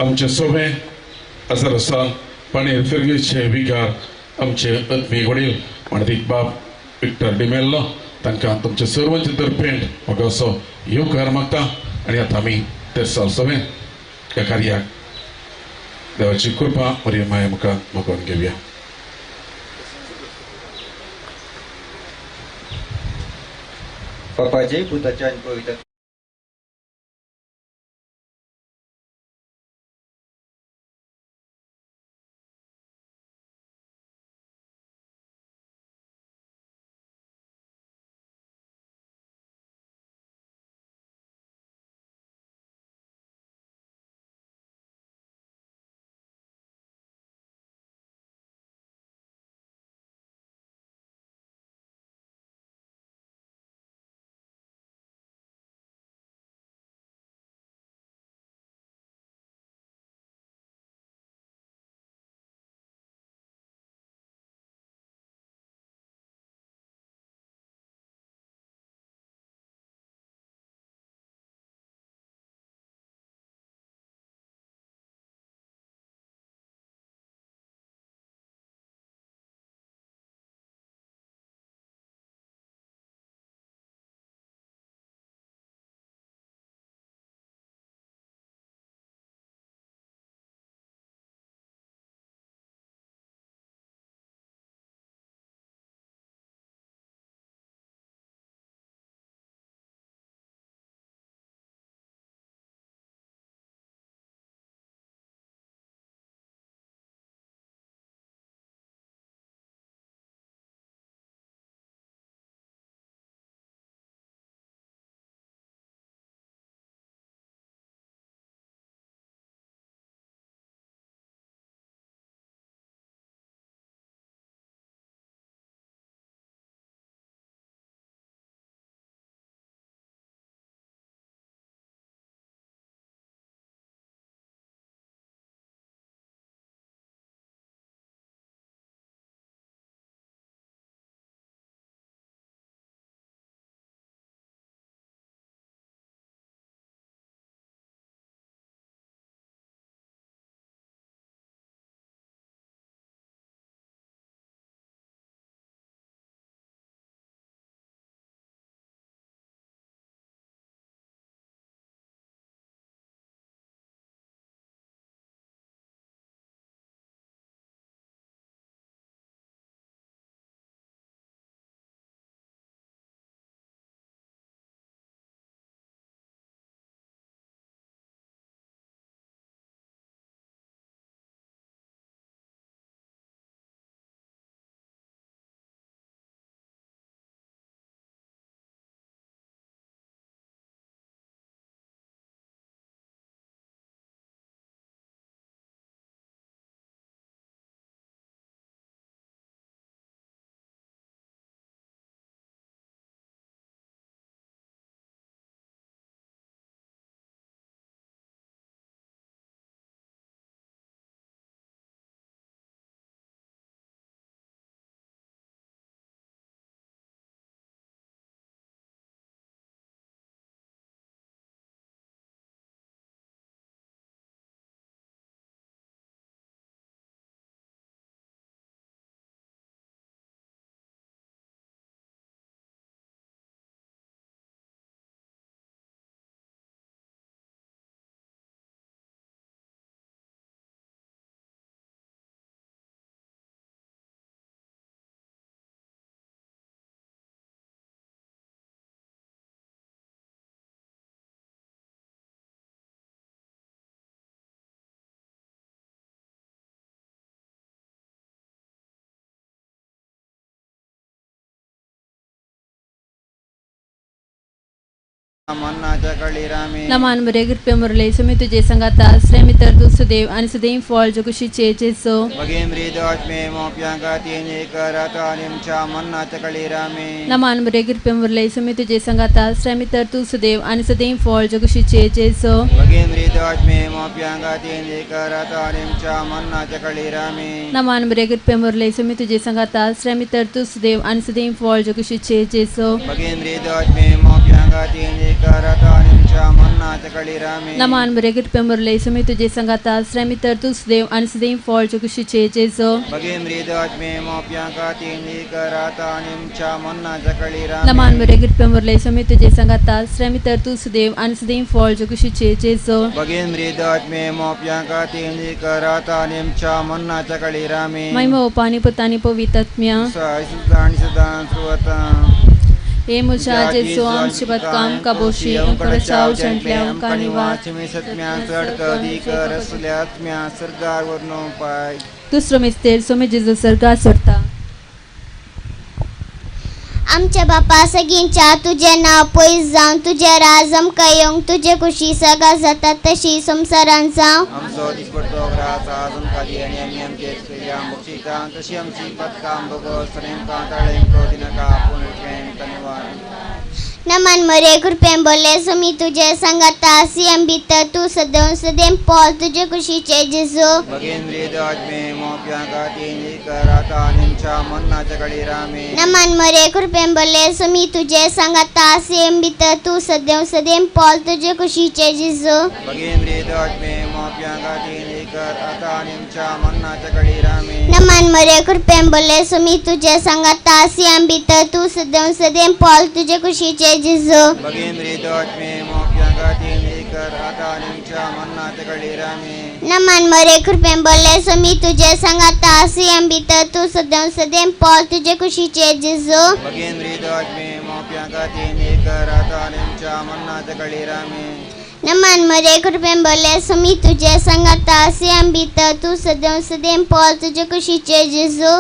आमचे सोबे आसर आसा पाणेर फिरगीचे विकार आमचे आत्मीक वडील माणदीक बाब विक्टर डिमेल्लो तांकां तुमचे सर्वांचे तर्फेन म्हाका असो येवकार मागता आनी आतां आमी ते सभेन ह्या कार्याक देवाची कृपा बरी माया मुखार मागून घेवया. बापाचे पुताचे आनी पवित्र नमान मरे कृपे मुरले सुमी तुझे संगाता श्रेमितर तू सुदेव आणि सुदेव फळ जगुशीचे जेसो नमान मरे कृपे मुरले सुमी तुझे संगाता श्रेमितर तू सुदेव आणि सुदेव फळ जगुशीचे जेसो नमान मरे कृपे मुरले सुमी तुझे संगाता श्रेमितर तू सुदेव आणि सुदेव फळ जगुशीचे जेसो नमान मरे कृपेन भरले सुमी तुजे संगाता श्रेमी तर तूं सदैव आनी सदैव फळ कुशीचे जेजो. नमान मरे कृपेन भरले सुमी तुजे संगाता श्रेमी तर तूं सदैव आनी सदैव फळ कुशीचे जेजो. महिमा पानी पुतानी पवित्रात्म्या. हे मुझा जेजो आमचे बदकाम काबोशी अंकरचाव जंटल्या कानिवास. दुसरो मिस्तेर सोमे जेजो सर्गा सोडता. आमच्या बापा सगींच्या तुझे नाव पयस जावन तुझे राज आमकां येवंक तुजे कुशी सगा जाता तशी संवसारान जावं. आमचो दिसपडतो ग्रास आज आमकां दी आनी आमी आमचे चुकल्यांक बक्षिता तशी आमची पथकां भोगोस आमकां ताळेंक दिनाका पूण धन्यवाद. नमन मरे कृपेन बोले सुमी तुझे संगाता सियम भितर तूं सदैव सदैव पॉल तुजे कुशीचे जेजो. नमन मरे कृपेन बोले सुमी तुझे संगाता सियम भितर तूं सदैव सदैव पॉल तुजे कुशीचे जेजो. नमन मरे कृपेन बोले सुमी तुझे संगाता सियम भितर तूं सदैव सदैव पॉल तुजे कुशीचे जेजो. नमन मरे कृपेन बोले सुमी तुझे संगाता सियम भितर तूं सदैव सदैव पॉल तुजे कुशीचे जेजो. नमन मरे कृपेन बोले सुमी तुझे संगाता सियम भितर तूं सदैव सदैव पॉल तुजे कुशीचे जेजो.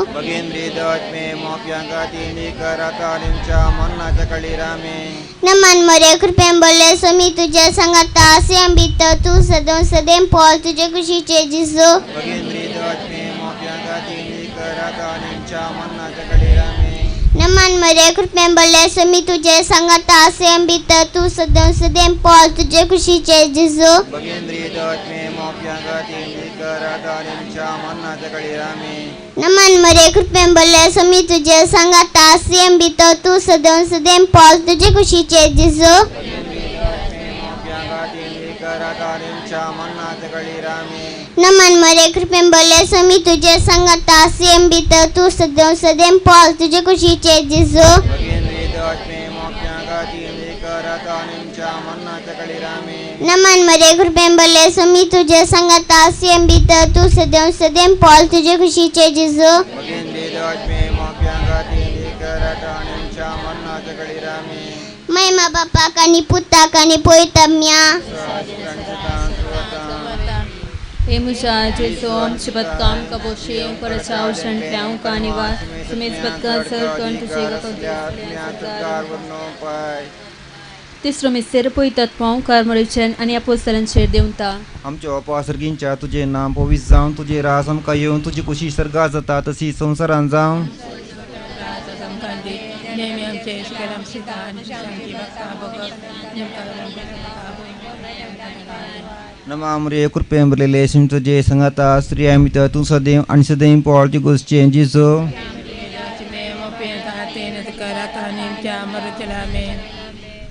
नमन मरे कृपेन बोले सुमी तुझे संगाता सियम भितर तूं सदैव सदैव पॉल तुजे कुशीचे जेजो. नमन मरे कृपेन बोले सुमी तुझे संगाता सियम भितर तूं सदैव सदैव पॉल तुजे कुशीचे जेजो. नमन मरे कृपेन बोले सुमी तुझे संगाता सियम भितर तूं सदैव सदैव पॉल तुजे कुशीचे जेजो. नमन मरे कृपेन बोले सुमी तुझे संगाता सियम भितर तूं सदैव सदैव पॉल तुजे कुशीचे जेजो. नमन मरे कृपेन बोले सुमी तुझे संगाता सियम भितर तूं सदैव सदैव पॉल तुजे कुशीचे जेजो. महिमा बापाक आनी पुताक आनी पवित्रात्म्या. हे मुझा जेजो आमचे बदकाम कबोशी अंकरचाव जंटल्या कानिवास सुमेज बदकां सर कण तुझे. तिसरो मिस्तेर पवित्रात्मा ओंकार मरेचन आनी अपोस्तलांचेर देंवता. आमच्या बापा सर्गींच्या तुझे नाम पवित्र जावं तुझे राज आमकां येवं तुजी कुशी सर्गा जाता तशी संवसारान जावं. नमा मरे कृपेन भरलेले शिम तुझे संगाता स्त्रिया भितर तूं सदैव आनी सदैव पॉल तुजे कुशीचे जेजो.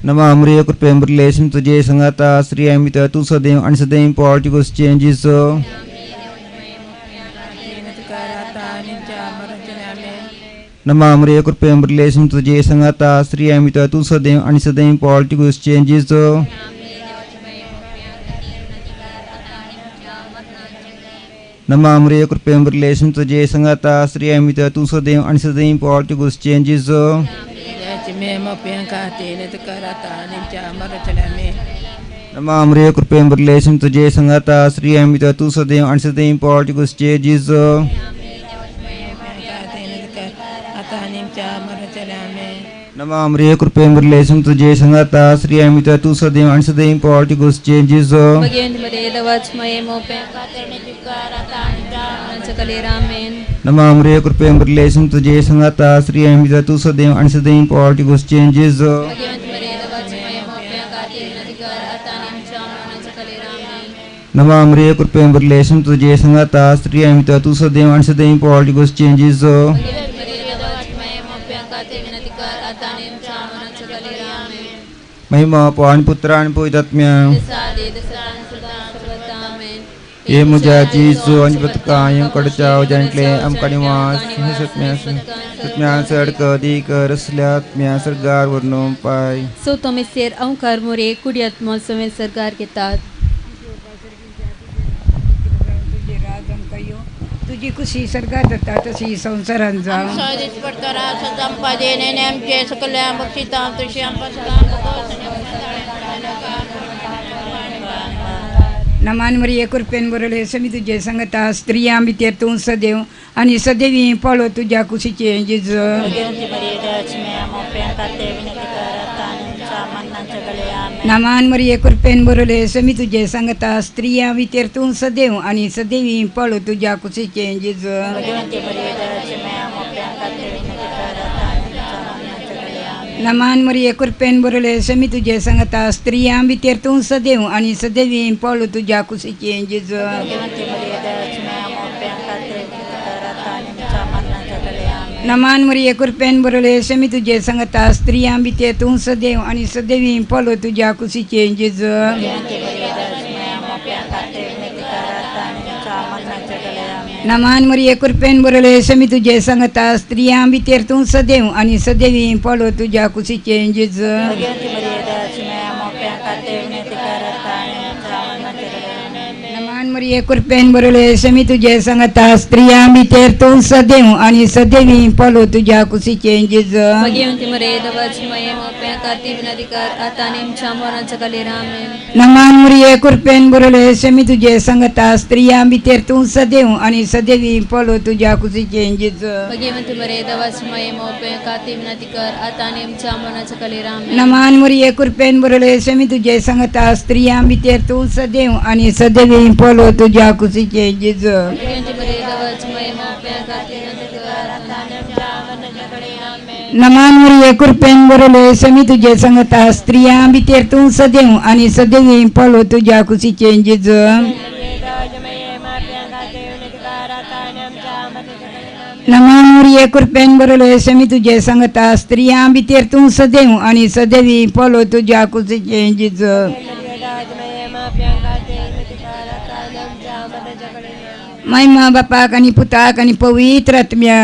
नमा मरे कृपेन भरलेले शिम तुझे संगाता स्त्रिया भितर तूं सदैव आनी सदैव पॉल तुजे कुशीचे जेजो. नमा मरे कृपेन भरलेले शिम तुझे संगाता स्त्रिया भितर तूं सदैव आनी सदैव पॉल तुजे कुशीचे जेजो. नमा मरे कृपेन भरलेले शिम तुझे संगाता स्त्रिया भितर तूं सदैव आनी सदैव पॉल तुजे कुशीचे जेजो. नमा मरे कृपेन भरलेले शिम तुझे संगाता स्त्रिया भितर तूं सदैव आनी सदैव पॉल तुजे कुशीचे जेजो. नमा मरे कृपेन भरलेले शिम तुझे संगाता स्त्रिया भितर तूं सदैव आनी सदैव पॉल तुजे कुशीचे जेजो. नमा मरे कृपेन भरलेले शिम तुझे संगाता स्त्रिया भितर तूं सदैव आनी सदैव पॉल तुजे कुशीचे जेजो. नमा मरे कृपेन भरलेले शिम तुझे संगाता स्त्रिया भितर तूं सदैव आनी सदैव पॉल तुजे कुशीचे जेजो. महिमा पान पुत्र आनी पवित्र आत्म्या। हे म्हज्या जेजू आनी पदकां कडच्या उज्यांतले आमकां निवास सत्म्या चड कदी कर असल्या आत्म्या सरगार वरून पाय। सो तोमेसेर अंकार मोरे कुडियात मोसमे सरकार घेतात। तुझी खुशी सरकार जाता तशी संवसारान जावं। नमान मरिये कृपेन भरले समी तुझे संगता स्त्रियां भितर तूं सदैव आनी सदैवी पळो तुज्या कुशीचें जेजू। नमान मरिये कृपेन भरले समी तुझे संगता स्त्रियां भितर तूं सदैव आनी सदैवी पळो तुज्या कुशीचें जेजू। नमान मरिये कृपेन भरले समी तुझे संगता स्त्रियां भितर तूं सदैव आनी सदैवी पळो तुज्या कुशीचें जेजू। नमान मरिये कृपेन भरले समी तुझे संगता स्त्रियां भितर तूं सदैव आनी सदैवी पळो तुज्या कुशीचें जेजू। नमान मरिये कृपेन भरले समी तुझे संगता स्त्रियां भितर तूं सदैव आनी सदैवी पळो तुज्या कुशीचें जेजू। नमान मरिये कृपेन भरले समी तुझे संगता स्त्रियां भितर तूं सदैव आनी सदैवी पळो तुज्या कुशीचें जेजू। नमान मरिये कृपेन भरले समी तुझे संगता स्त्रियां भितर तूं सदैव आनी सदैवी पळो तुज्या कुशीचें जेजू। नमान मरिये कृपेन भरले समी तुझे संगता स्त्रियां भितर तूं सदैव आनी सदैवी पळो तुज्या कुशीचें जेजू। नमान मरिये कृपेन भरले समी तुझे संगता स्त्रियां भितर तूं सदैव आनी सदैवी पळो तुज्या कुशीचें जेजू। नमान मरिये कृपेन भरले समी तुझे संगता स्त्रियां भितर तूं सदैव आनी सदैवी पळो तुज्या कुशीचें जेजू। महिमा बापाक आनी पुताक आनी पवित्र आत्म्या।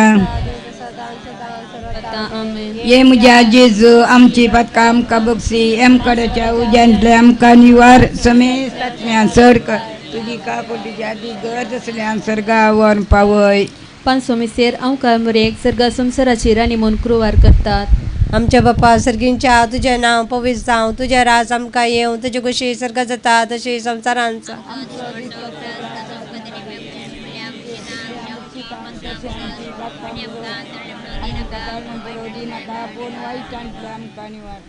ये म्हज्या जेजू आमची पातकां आमकां बक्षी आमकडेच्या उज्यांतले आमकां निवार समेस्त आत्म्यान चड कर तुजी काकुळटीची ती गरज आसल्यान सर्गावर पावय। पांच सोमेसेर अंकार मोरेक सर्गा संवसाराची राणी म्हूण क्रुवार करतात। आमच्या बापा सर्गींच्या तुजें नांव पवित्र जावं, तुजें राज आमकां येवं, तुजी खुशी सर्गां जाता तशी संवसारांत जावं।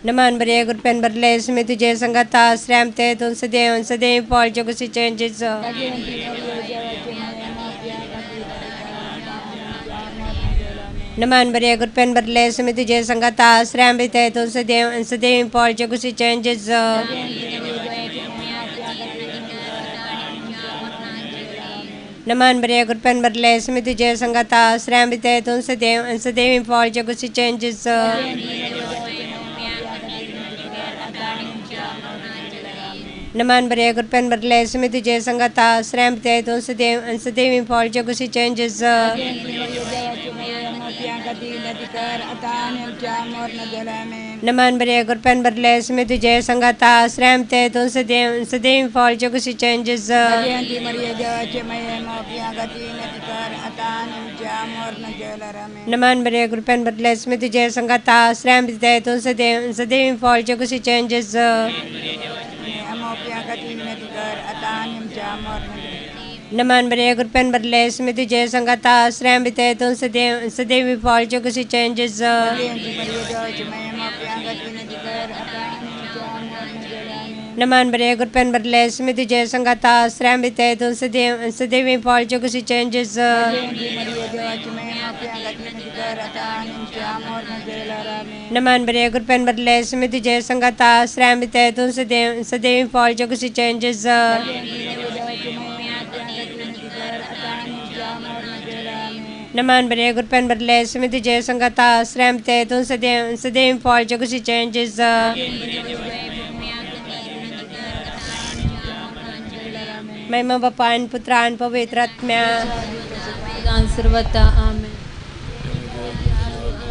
नमान बरे कृपेन भरले समी तुझे संगता स्त्रियां ते तूं सदैव सदैव पळचे कुशीचें जेजू। नमान बरे कृपेन भरले समी तुझे संगता स्त्रियां भितर तूं सदैव सदैव पळचे कुशीचें जेजू। नमान बरे कृपेन भरले समी तुझे संगता स्त्रियां भितर तूं सदैव सदैव पळचे कुशीचें जेजू। नमान बरे कृपेन भरले समी तुझे संगता स्त्रियां भितर तूं सदैव सदैव पळचे कुशीचें जेजू। नमान बरे कृपेन भरले समी तुझे संगता स्त्रियां भितर तूं सदैव सदैव पळचे कुशीचें जेजू। नमान बरे कृपेन भरले समी तुझे संगता स्त्रियां भितर तूं सदैव सदैव पळचे कुशीचें जेजू। नमान बरे कृपेन भरले समी तुझे संगता स्त्रियां भितर तूं सदैव सदैव पळचे कुशीचें जेजू। नमान बरे कृपेन भरले समी तुझे संगता स्त्रियां भितर तूं सदैव सदैव पळचे कुशीचें जेजू। नमान बरे कृपेन भरले समी तुझे संगता स्त्रियां भितर तूं सदैव सदैव पळचे कुशीचें जेजू। नमान बरे कृपेन भरले समी तुझे संगता स्त्रियां भितर तूं सदैव सदैव पळचे कुशीचें जेजू। महिमा बापान पुत्रान पवित्र आत्म्या सर्वता आमेन.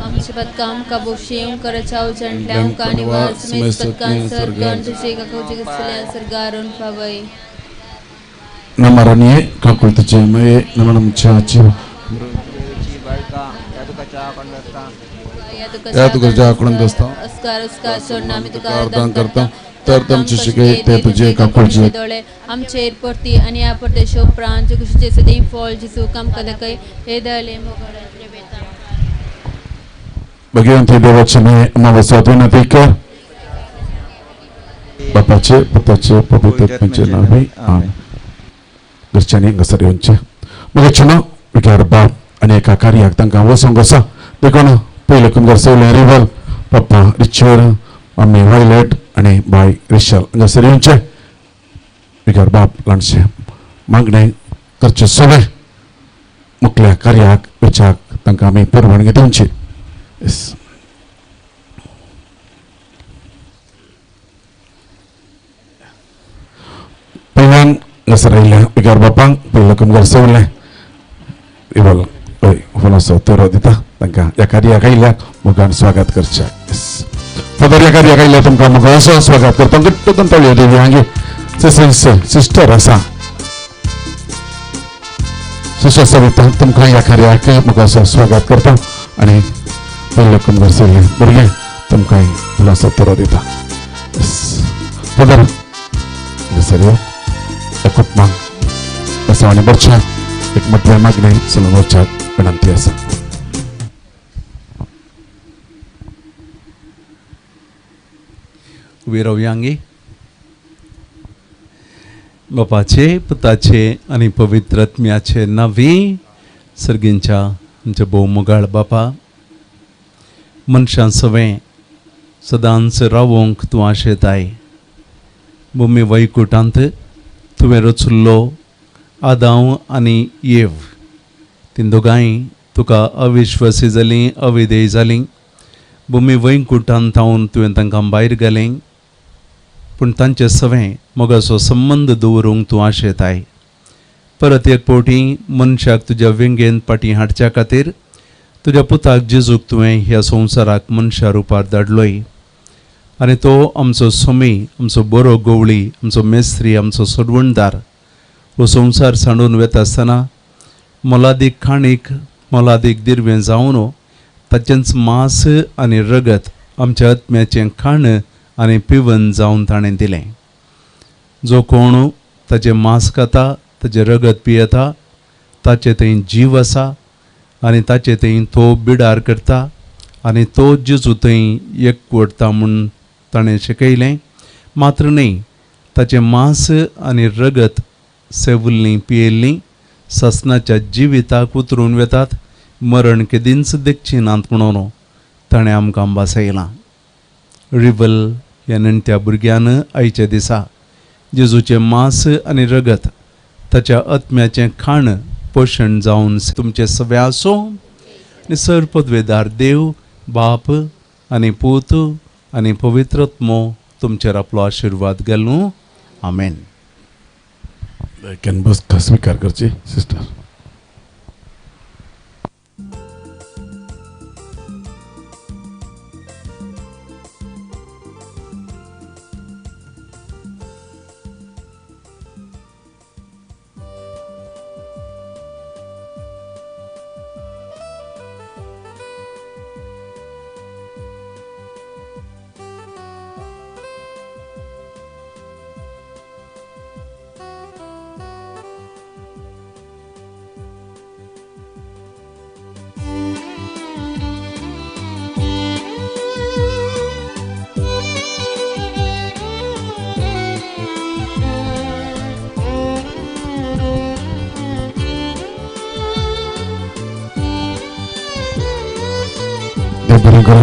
आमचे पदकाम कबोक्षेम करचाव जंटल्याव कानिवास समेत पदकान सरगण तुझे काकोचे कसल्या सरगारून फावई. नमरणीये काकुळतीचे मये नमनमच्या जीव या तुझ्या आकडून दसता अस्कार अस्कार सोडणं आम्ही तुका अर्दान करता तर तुमचे शिके ते तुझे काकुळचे दोळे आमचे परती आणि या परदेश उपरांत कुशीचे सदैव फॉल जिसू काम कदकय हे दले मोगडाचे बेता. भगवंती देवाचे मे अमावस्या विनंती कर बापाचे पुताचे पवित्र आत्म्याचे नावे आमेन. घरच्यांनी हांगासर येवचें मग चुनो विकार बाप आनी एका कार्याक तांकां वचोंक आसा देखून पयलें कुमगार सवलें रिवल पप्पा रिचर्ड मम्मी वायलेट आनी बाय रिशल हांगासर येवचें. विकार बाप ल्हानशें मागणें करचें सगळें मुखल्या कार्याक वेचाक तांकां आमी परवानगी दिवची. पयल्यान हांगासर आयिल्ल्या विकार बापांक पयलो कुमगार सवलें रिवल हय फुलांचो तोरो दिता तांकां ह्या कार्याक आयिल्ल्याक मोगान स्वागत करचें. फादर ह्या कार्याक आयिल्ल्या तुमकां मोगाचो स्वागत करता. घट्ट तळयो देवी हांगे सिस्टर आसा सिस्टर सविता तुमकां ह्या कार्याक मोगाचो स्वागत करता आनी पयले कुमगार सवलें भुरगें तुमकां फुलांचो तोरो दिता. फादर हांगासर यो ह्या कुटुंबांक बसवणे बरच्या एक मोठ्या मागणें चलून वचच्याक विनंती आसा. उबी रावया आंगी. बापाचे पुताचे आनी पवित्र आत्म्याचे नांवी सर्गींच्या आमच्या भोव मोगाळ बापा, मनशां सवें सदांच रावोंक तूं आशेताय. भुमी वैकुटांत तुवें रचुल्लो आदांव आनी येव तीं दोगांय तुका अविश्वासी जालीं, अविधेय जालीं. भुमी वैकुटांत थावन तुवें तांकां भायर घालें, पूण तांचे सवें मोगाचो संबंद दवरूंक तूं आशेताय. परत एक फावटी मनशाक तुज्या वेंगेंत फाटीं हाडच्या खातीर तुज्या पुताक जेजूक तुवें ह्या संवसाराक मनशा रुपार धाडलोय आनी तो आमचो स्वामी, आमचो बरो गवळी, आमचो मेस्त्री, आमचो सोडवणदार. हो संवसार सांडून वता आसतना मोलादीक खाणीक मोलादीक दिर्वें जावन ताचेंच मांस आनी रगत आमच्या आत्म्याचें खाण आनी पिवन जावन ताणें दिलें. जो कोण ताचें मांस खाता, ताचें रगत पियेता, ताचे थंय जीव आसा आनी ताचे थंय तो बिडार करता आनी तो जेजू थंय एकवटता म्हूण ताणें शिकयलें. मात्र न्हय, ताचें मांस आनी रगत सेवल्लीं पियेल्लीं सासणाच्या जिविताक उतरून वेतात, मरण केदींच देखची नात म्हणून ताणें आमकां भासयलां. रिवल ह्या नेणट्या भुरग्यान आयच्या दिसा जेजूचें मांस आनी रगत ताच्या आत्म्याचें खाण पोशण जावन तुमचें सगळें आसूं. आनी सर पदवेदार देव बाप आनी पूत आनी पवित्र आत्मो तुमचेर आपलो आशिर्वाद घालूं. आमेन. बस स्वीकार करची सिस्टर.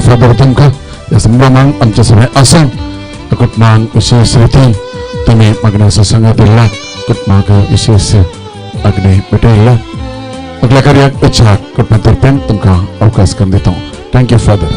फादर तुमकां ह्या संभ्रमांक आमच्या सगळें आसून कुटुंबांक विशेष रितीन तुमी मागण्याचो संगात दिला, कुटुंबाक विशेष मागणें भेटयल्ला. आपल्या कार्याक इच्छा कुटुंबा तर्फेन तुमकां अवकाश करून दिता. Thank you father.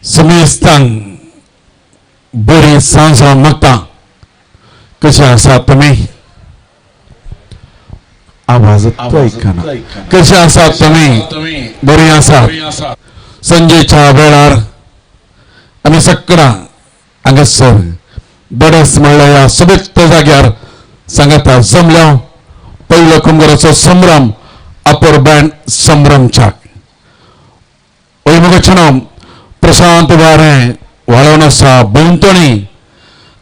समेस्तांक बरी सांज मागता. कशें आसा तुमी? आवाज आयकना. कशें आसा तुमी? बरी आसा. संजेच्या वेळार आमी सगळां हांगासर दडस म्हणल्यार ह्या सोबीत जाग्यार सांगाता जमल्या. पयलो कुमगराचो संभ्रम अपर बँड संभ्रमच्याक वय मुगो प्रशांत वारें व्हाळोवन आसा. भोंवतणी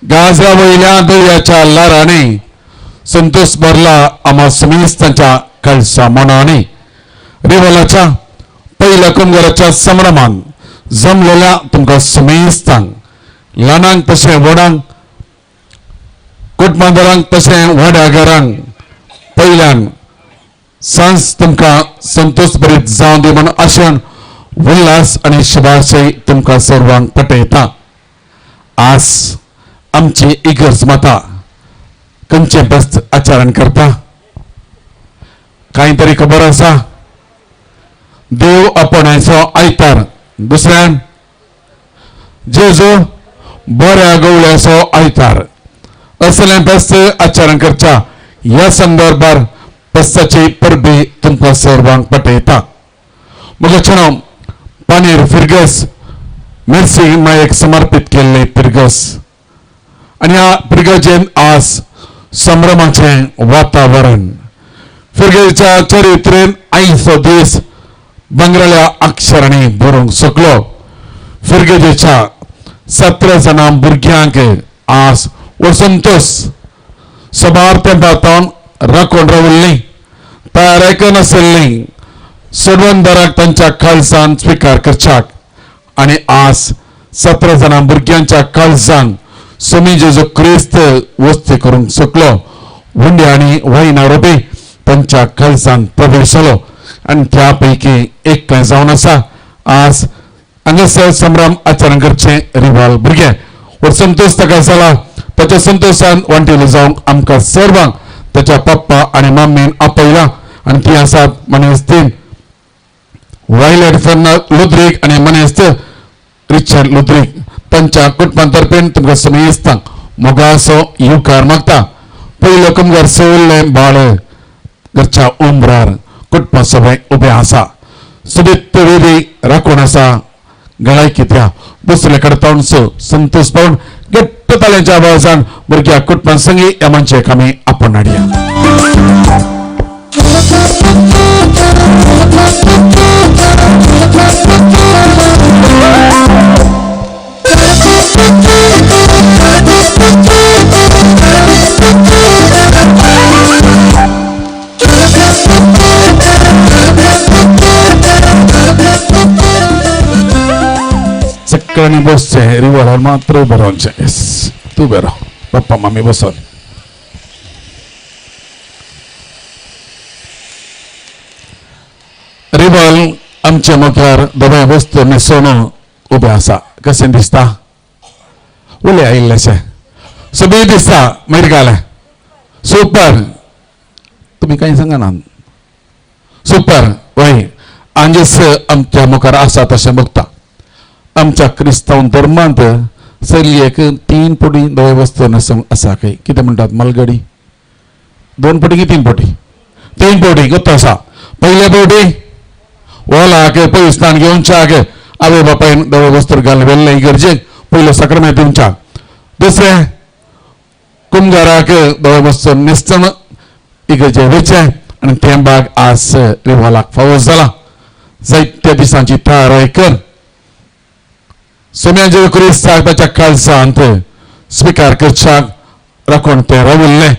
गाजा वयल्या दर्याच्या ल्हारांनी संतोष भरला आमा समेस्तांच्या कळसा मनांनी. रिवलाच्या पयल्या कुमगराच्या संभ्रमान जमलेल्या तुमकां समेस्तांक, ल्हानांक तशें व्हडांक, कुटुंबादारांक तशें व्हड्या घरांक पयल्यान सांज तुमकां संतोष भरीत जावन दी म्हूण आशेन उल्हास आनी शुभाशय तुमकां सर्वांक पटयता. आज आमची इगर्ज माता खंयचें बस्त आचरण करता कांय तरी खबर आसा. देव आपणायचो आयतार, दुसऱ्यान जेजू बऱ्या गवळ्याचो आयतार असलें बस्त आचरण करच्या ह्या संदर्भार बस्ताची परबी तुमकां सर्वांक पटयता. म्हज्या पानेर फिरगस मेर्सी मायेक समर्पीत केल्ले फिरगस आनी ह्या फिरगजेन आज संभ्रमाचें वातावरण. फिरगेच्या चरित्रेन आयचो दीस भांगराल्या अक्षरांनी बरोवंक शकलो. फिरगजेच्या 17 जाणां भुरग्यांक आज हो संतोष सबार तेंपांत राखून राविल्ली, तयार नाशिल्ली सोडवणदाराक तांच्या काळजान स्विकार करच्याक आनी आज 17 जाणां भुरग्यांच्या काळजान स्वामी जेजू क्रिस्त वस्ती करूंक शकलो. उंडे आनी वायना रोपी तांच्या काळजान प्रवेश जालो आनी त्या पैकी एक जावन आसा आज हांगासर संभ्रम आचरण करचें रिवाल भुरगे. हो संतोष ताका जाला. ताच्या संतोशान वांटेलो जावंक आमकां सर्वांक ताच्या पप्पा आनी मम्मीन आपयला आनी ती आसात मनेस्तीन वायलेट फर्नांद लुद्रीक आनी मनेस्त रिचर्ड लुद्रीक. तांच्या कुटुंबां तर्फेन तुमकां समेस्तांक मोगाचो येवकार मागता. पयलो कुमगार सवल्लें बाळ घरच्या उमरार कुटुंबा सगळें उबें आसा. सोबीत वेदी राखून आसा. गळाय कित्या दुसरे कडेन तावनसो संतोष पावन घट्ट ताळ्यांच्या आवाजान भुरग्या कुटुंबां संगी ह्या मनशेक आमी आपोवन हाडया. सगळ्यांनी बसचें रिवॉल्वर मात्र उबें रावचें. येस तूं उबें राव, पप्पा मामी बसोन. रिवॉल आमच्या मुखार धवें वस्तू न्हेसोवन उबें आसा. कशें दिसता? उले आयिल्लेशें सोबीत दिसता. मागीर घालें सुपर. तुमी कांय सांगना. सुपर वय आंजेस आमच्या मुखार आसा तशें बघता. आमच्या क्रिस्तांव धर्मांत चलयेक 3 पुटी धवे वस्तू न्हेसूंक आसा खंय. कितें म्हणटात मालगडी? 2 पुटी की 3 पुटी? 3 पुटी गोत्तो आसा. पयले पुटी ओलाक पयस स्थान घेवच्याक आवय बापायन धवे वस्त्र घालून व्हेल्लें इगर्जेक पयलो साक्रमेंत दिवच्याक. दुसरें कुमगाराक धवे वस्त्र न्हेसतना इगर्जे वयचें आनी तें भाग आज रिवालाक फावो जाला. जायत्या दिसांची तयारी कर सोम्याचे क्रिस्ताक ताच्या काळजांत स्विकार करच्याक राखून तें राविल्लें.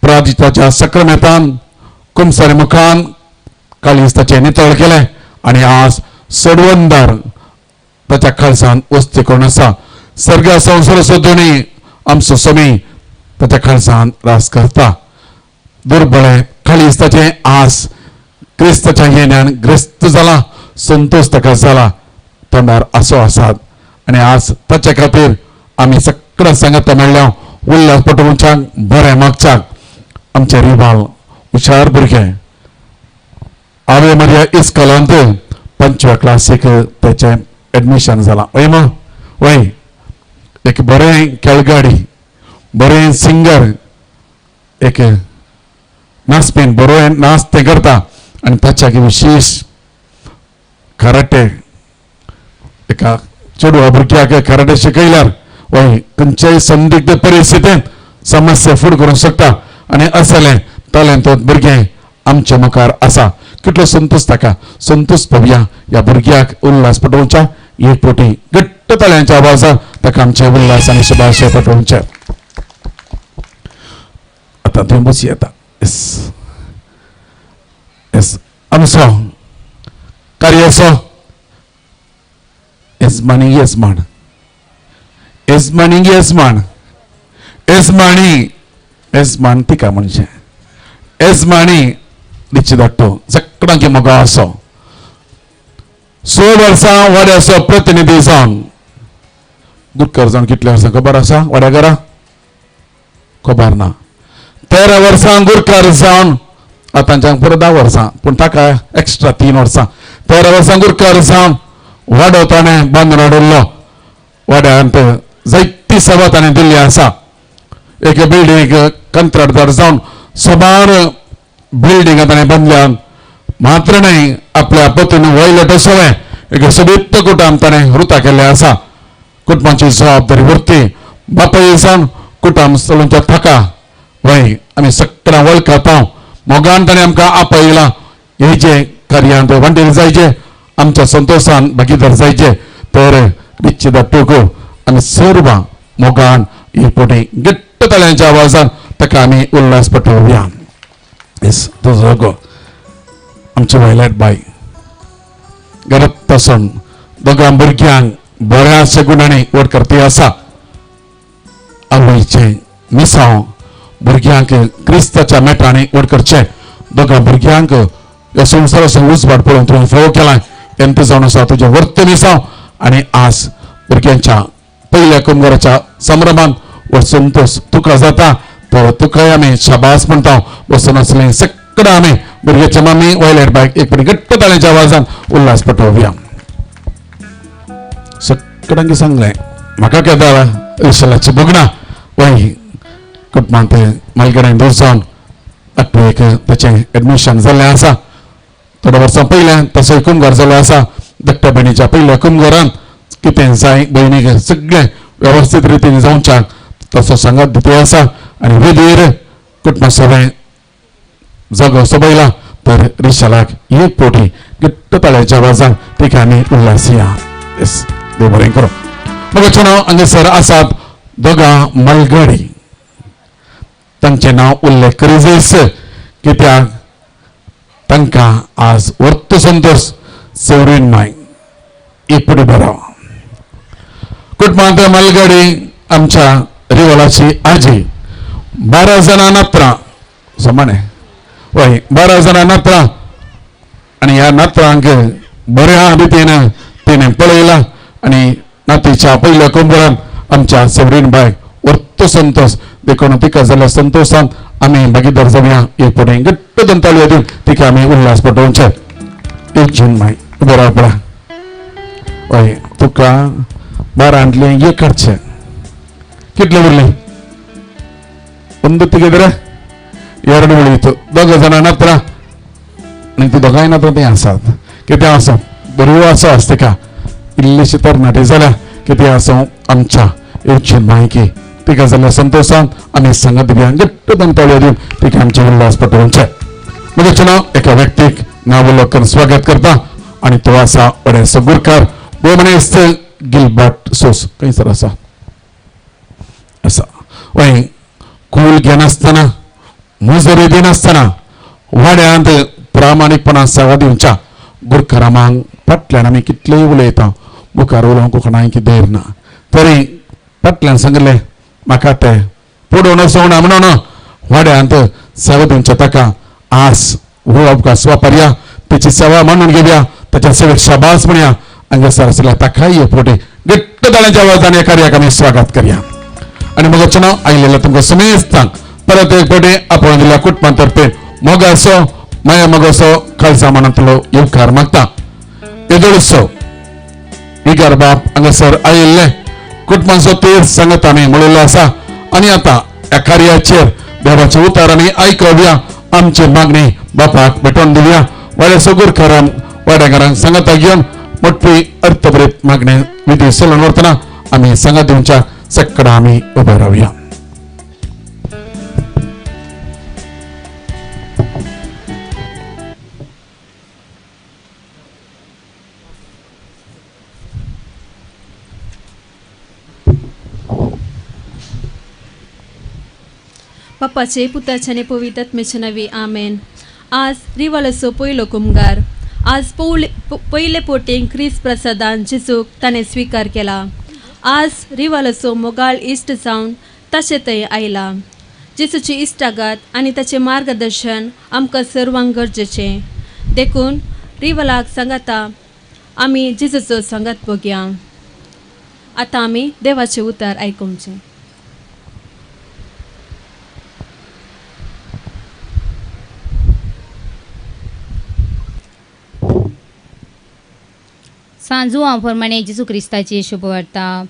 प्राजिताच्या साक्रमेंतान कुमसारी मुखान काळीज ताचें नितळ केलें आनी आज सोडवणदार ताच्या काळजान वस्ती करून आसा. सर्गा संवसाराचो दोनी आमचो स्वामी ताच्या काळजान रास करता. दुर्बळे काळीज ताचें आज क्रिस्ताच्या येण्यान ग्रस्त जाला. संतोष ताका जाला. तोंडार आसो आसात आनी आज ताच्या खातीर आमी सगळ्या सांगाता मेळ्ळ्या उल्हास पटोवच्याक बरें मागच्याक आमचे रिवाल हुशार भुरगे आवे मारिया इस्कॉलांत 5व्या क्लासीक ताचें एडमिशन जालां वय मग वय एक बरें खेळगाडी बरें सिंगर एक नाचपी बरो नाच तें करता आनी ताच्या विशेश कराटे एका चेडवा भुरग्याक कराटे शिकयल्यार वय खंयच्याय संदिग्ध परिस्थितींत समस्या फुड करूंक शकता आनी असलें टॅलेंट भुरगें आमच्या मुखार आसा. कितलो संतोष ताका संतोष पळोवया ह्या भुरग्याक उल्हास पटोवच्या एक पोटी घट्ट ताळ्यांच्या आवाजान ताका आमचे उल्हास आनी शुभाशय पटोवचे. आतां थंय बसी येता. येस येस आमचो कार्याचो येजमानी येजमान येजमानी येजमान येजमानी येजमान तिका म्हणजे येजमानी दिची धाडटो सगळ्यांकी मोगो आसो 6 वर्सां वाड्याचो प्रतिनिधी जावन गुटकर जावन कितल्या वर्सां खबर आसा वाड्या घरा खबर ना 13 वर्सां गुरकार जावन आतांच्याक पुरो 10 वर्सां पूण ताका एक्स्ट्रा 3 वर्सां 13 वर्सां गुरकार जावन वाडो ताणें बांदून हाडिल्लो. वाड्यांत जायती सभा ताणें दिल्ली आसा. एक बिल्डींग कंत्राटदार जावन सबार बिल्डिंग ताणें बांदल्या मात्र न्हय आपल्या पतीन वयले तसोवें एक सोबीत कुटुंब ताणें रुता केल्लें आसा. कुटुंबाची जबाबदारी वरती बापाय जावन कुटुंब चलोवच्या थाका वय आमी सगळ्यां वळखता मोगान ताणें आमकां आपयलां हे जे कार्यांत वांटेल जायचे आमच्या संतोशान भागीदार जायचे तर रिच्ची दाटूक आमी सर्व मोगान हे पोटी घट्ट ताळ्यांच्या आवाजान ताका आमी उल्हास पटोवया. येस तुजो गो आमची वायलेट बाय घरात पासून दोगां भुरग्यांक बऱ्याचशा गुणांनी व्हड करती आसा. आवयचें मिसांव भुरग्यांक क्रिस्ताच्या मेटांनी व्हड करचें. दोगां भुरग्यांक ह्या संवसाराचो उजवाड पळोवन तुवें फोव केलां तेंत जावन आसा तुजें वर्त मिसांव आनी आज भुरग्यांच्या पयल्या कुमगराच्या संभ्रमान हो संतोष तुका जाता तर तुकाय आमी शाबास म्हणटा. बसून आसलें सगळें आमी भुरग्याच्या मामी वायलेट बायक एक घट्ट ताळ्यांच्या आवाजान उल्हास पटोवया. सगळ्यांक सांगलें म्हाका केदार विशालाची भोगणां वय कुटुंबांत मालगड्यान दूर जावन आठवेक ताचें एडमिशन जाल्लें आसा. थोड्या वर्सां पयलें तसो कुमगार जाल्लो आसा. धाकट्या भयणीच्या पयल्या कुमगारान कितें जाय भयणीक सगळें वेवस्थीत रितीन जावच्याक तसो सांगात दिती आसा आनी वेदीर कुटुंबा सगळें जागो सोबयला तर रिशालाक एक पोटी घट्ट ताळ्याच्या आवाजान तिका आमी उल्हासया. येस देव बरें करूं. मगचे नांव हांगासर आसात दोगां मालगडी तांचें नांव उल्लेख करीत कित्याक तांकां आज वर्त संतोष सेवरीन माय एक पुढे बरो कुटुंबांत मालगडी आमच्या रिवलाची आजी 12 जाणां नातरां समान वय 12 जाणां नातरां आनी ह्या नातरांक बऱ्या रितीन तिणें पळयलां आनी नातीच्या पयल्या कुंबरान आमच्या सेवरीन बायक वर्त संतोष देखून तिका जाल्ल्या संतोशान आमी भागीदार जावया. एक फुडें घट्ट दोन ताळयो दिवन तिका आमी उल्हास पटोवचे. एक जून माय उबो राव पळा हय तुका 12 एक काडचें कितले उरले ಒಂದು ತೆಗೆದ್ರೆ 2 ಉಳಿಯಿತು. दोग जाणां नातरां आनी ती दोगांय नातरां थंय आसात. कितें आसा बऱ्यो आसा आस तिका इल्लीशी तरणाटी जाल्या कितें आसा आमच्या येवची मायकी तिका जाल्ल्या संतोशान आमी सांगत दिवया. घट्ट दोन ताळयो दिवन तिका आमचे उल्हास पटोवचे. म्हजें नांव एका व्यक्तीक नांव उल्लेख करून स्वागत करता आनी तो आसा वड्याचो गुरकार भोवमानेस्त गिलबर्ट सोस खंयसर आसा आसा वय कूल घेनासतना मुजोरी दिनासतना वाड्यांत प्रामाणीकपणान सेवा दिवच्या गुरकारामांक फाटल्यान आमी कितलेय उलयता मुखार उलोवंक कोणाक धैर्य ना तरी फाटल्यान सांगलें म्हाका तें पडोवन वचोवना म्हणून वाड्यांत सेवा दिवच्या ताका आस हो अवकाश वापरया त्याची सेवा मानून घेवया ताच्या सेवेक शाबास म्हणया. हांगासर आसल्या ताकाय फुडें घट्ट ताळ्यांच्या आवाजान ह्या कार्याक आमी स्वागत करया. आनी म्हजें नांव आयिल्ल्या तुमकां समेस्तांक परत एक फावटी आपोवन दिल्या कुटुंबातर्फे मोगाचो माया मोगाचो खालसा मनांतलो येवकार मागता. येदोळसो विगार बाप हांगासर आयिल्ले कुटुंबांचो तेर सांगत आमी म्हणिल्लो आसा आनी आतां ह्या कार्याचेर देवाचे उतार आमी आयकुया आमची मागणी बापाक भेटोवन दिवया वाड्या सगुरकारांक वाड्याकारांक सांगता घेवन मोठी अर्थभरीत मागणी विधी चलून व्हरतना आमी सांगात दिवच्या सक्कडा आमी उबे रावया. बापाचे पुताचे आनी पवित्र आत्म्याचे नांवी आमेन. आज रिवालाचो पयलो कुमगार. आज पयले पोटींक क्रिस्त प्रसादान जेजूक ताणें स्विकार केला. आज रिवालाचो मोगाळ इश्ट जावन ताचे थंय आयला. जेजूची इश्टागत आनी ताचें मार्गदर्शन आमकां सर्वांक गरजेचें देखून रिवालाक सांगाता आमी जेजूचो सांगात बघया. आतां आमी देवाचें उतर आयकुचें. सांजुआ प्रमाणे जेजू क्रिस्ताची शुभवार्ता.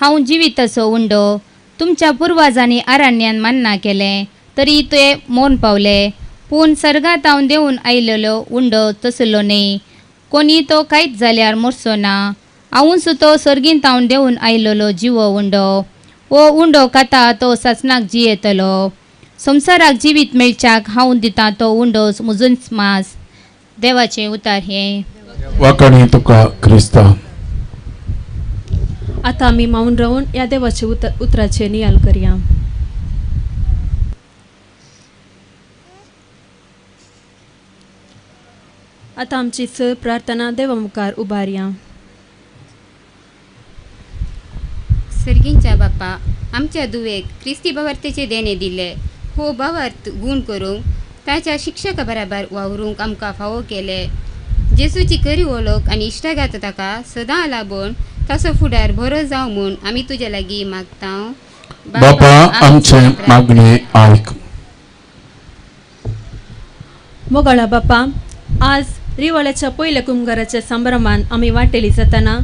हांव जिवीत असो उंडो तुमच्या पुर्वाजांनी अरण्यान मान्ना केलें तरी ते मौन पावले. पूण सर्गांत हांव देंवून आयलेलो उंडो तसलो न्ही. कोणी तो कांयच जाल्यार मरचो ना. हांवूच तो सर्गींत हांव देंवून आयलेलो जिवो उंडो. हो उंडो खाता तो सासणाक जियेतलो. संवसाराक जिवीत मेळच्याक हांव दितां तो उंडो मुजूच मास. देवाचें उतार हें. वाकाणी तुका क्रिस्ता. आतां आमी मावन रावन ह्या देवाचे उतराचे नियाल करया. आतां आमची सर प्रार्थना देवा मुखार उबारया. सर्गींच्या बापा, आमच्या दुवेक क्रिस्ती भावार्थेचे देणे दिले. हो भावार्थ गूण करूंक ताच्या शिक्षका बराबर वावरूंक आमकां फावो केले. जेजूची खरी वळख आनी इश्टागात ताका सदां लाबून ताचो फुडार बरो जावं म्हूण आमी तुज्या लागीं मागता. बापा आमचे मागणे आयक. मोगाळा बापा, आज रिवाळ्याच्या पयल्या कुमगाराच्या संभ्रमान आमी वांटेली जाताना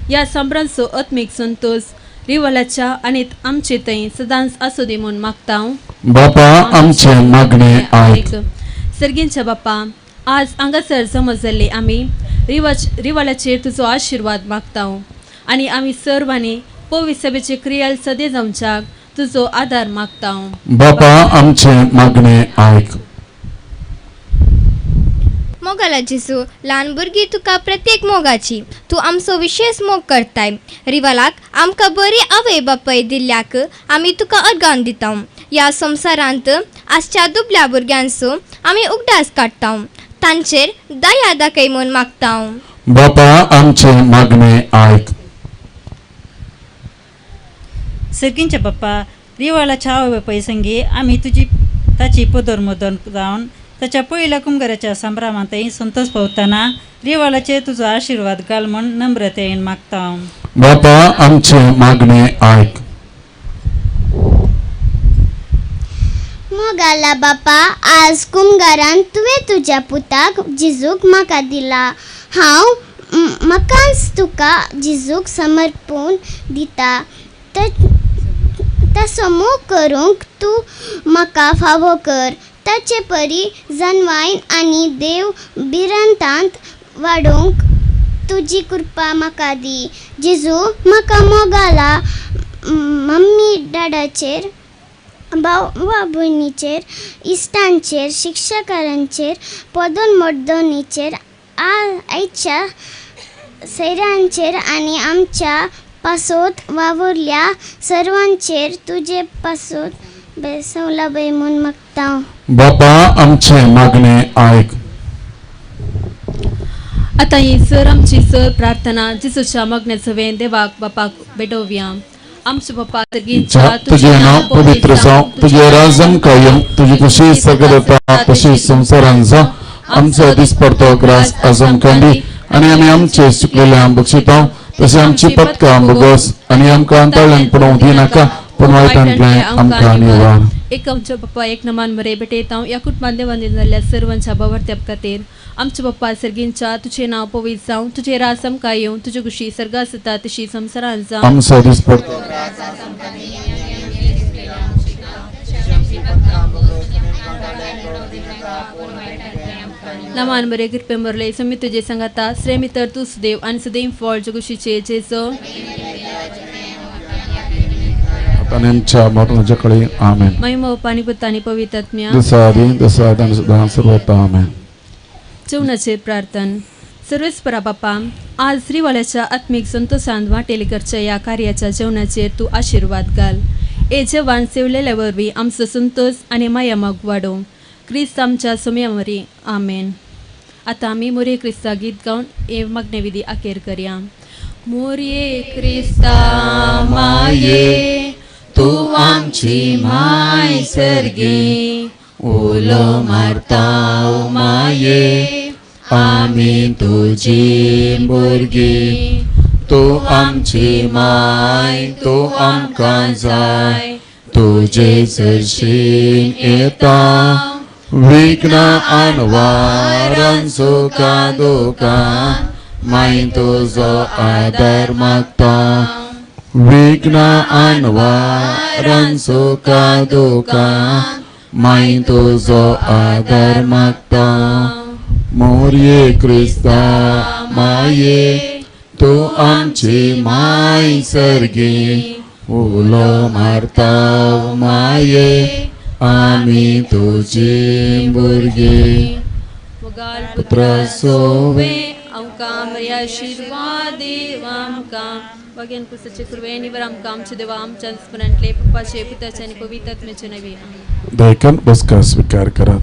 ह्या संभ्रांचो आत्मीक संतोश रिवाळ्याच्या आनी आमचे थंय सदांच आसूं दी म्हूण मागता. बापा आमचे मागणे आयक. सर्गींच्या बापा, आज हांगासर जमा जाल्ले आमी रिवाळ्याचेर तुजो आशिर्वाद मागता आनी आमी सर्वांनी पवित्र सभेचे क्रियाल सदे जावच्याक तुजो आदार मागता. बापा आमचे मागणे आयक. मोगाला जेजू, ल्हान भुरगीं तुका प्रत्येक मोगाची, तूं आमचो विशेष मोग करताय. रिवालाक आमकां बरी आवय बापाय दिल्ल्याक आमी तुका अर्गान दिता. ह्या संवसारांत आसच्या दुबल्या भुरग्यांचो आमी उगडास काडटा. तांचेर दया दाखय म्हूण मागता. बापा आमचे मागणे आयक. सर्गींच्या बाप्पा, रिवाळाच्या आवय बापाय संगी आमी तुजी ताची पदर मदर जावन ताच्या पयल्या कुमगाराच्या संभ्रमांतय संतोष पावतना रिवाळाचेर तुजो आशिर्वाद घाल म्हूण नम्रतेन मागता. बापा आमचे मागणे आयक. मोगाला बापा, आज कुमगारान तुवें तुज्या पुताक जेजूक म्हाका दिला. हांव म्हाकाच तुका जेजूक समर्पून दिता. तसो मोग करूंक तूं म्हाका फावो कर. ताचे परी जनवायन आनी देव भिरांतांत वाडोवंक तुजी कृपा म्हाका दी. जेजू म्हाका मोगाला मम्मी डॅडाचेर, भाव वा भयणीचेर, इश्टांचेर, शिक्षकांचेर, पदन मर्दनीचेर, आयच्या सैऱ्यांचेर आनी आमच्या पासत वावुरल्या सर्वांचेर तुजे पासत बेसवला बाय म्हूण मागता. बापा आमचे मागणे आयक. आतां ही सर आमची सर प्रार्थना जेजूच्या मागण्याचो वें देवाक बापाक भेटोवया. आमचे बापा सर्गींच्या, तुजें नांव पवित्र जावं, तुजें राज आमकां येवं, तुजी खुशी सगळ्या जाता तशी संवसारांत जावं. आमचो दिसपडतो ग्रास आज आमकां दी आनी आमी आमचे चुकलेले बक्षिता तशें आमची पथकां भोगोस आनी आमकां अंतळ्यान पडोवंक दिनाका पूण वायटांतलें आमकां निवार. एक आमच्या बाप्पा एक नमान बरे भेटयता ह्या कुटुंबान देवान जाल्ल्या सर्वांच्या भावार्थ्या खातीर. आमचे बाप्पा सर्गींच्या तुझे नाव पवित्र जावं, तुझे राज आमकां येवं, तुजे खुशी सर्गात जाता तशी संवसारांत जावं. आमचो दिसपडतो नामान बरे कृपे मरले समी तुझे संगाता श्रेमी तर तू सुदेव आणि सुदेव फळ जगुशीचे जेजो. आता नेमच्या मरणाच्या कळी आमेन. महिमा पाणी पुतानी पवित्र आत्म्या दिसादी दिसाद आणि सुद्धा सर्वता आमेन. जेवणाचे प्रार्थन. सर्वेस्परा बापा, आज श्रीवाल्याच्या आत्मिक संतोषान वाटेल करच्या या कार्याच्या जेवणाचेर तूं आशिर्वाद घाल. हे जेवण सेवलेल्या वरवीं आमचो संतोष आनी माया माग वाडोवं. क्रिस्त आमच्या सोम्या वरी आमेन. आतां आमी मोरये क्रिस्ता गीत गावन हे मागणे विधी अखेर करया. मोरये क्रिस्ता माये तूं आमची माय सर्गी, उलो मारता माये आमी तुजी भुरगीं. तूं आमची माय, तूं आमकां जाय, तुजे सरशीन येता विघ्न अनवारान सुखा दुखां माय तुजो आदार मागता. विघ्न अनवारान सुखा दुखां माय तुजो आदार मागता. मोरये क्रिस्ता माये तूं आमची माय सर्गी, उलो मारता माये आमी तुजी भुरगीं. पुत्र सोवे आमकां मरिया आशिर्वाद देव आमकां बगेन कुसाचे कृपे निवर आमकां आमचे देवा आमच्या स्मरणांतले पप्पाचे पुताचे आनी पवित्र आत्म्याचे नांवे. दयकन बसका स्वीकार करात.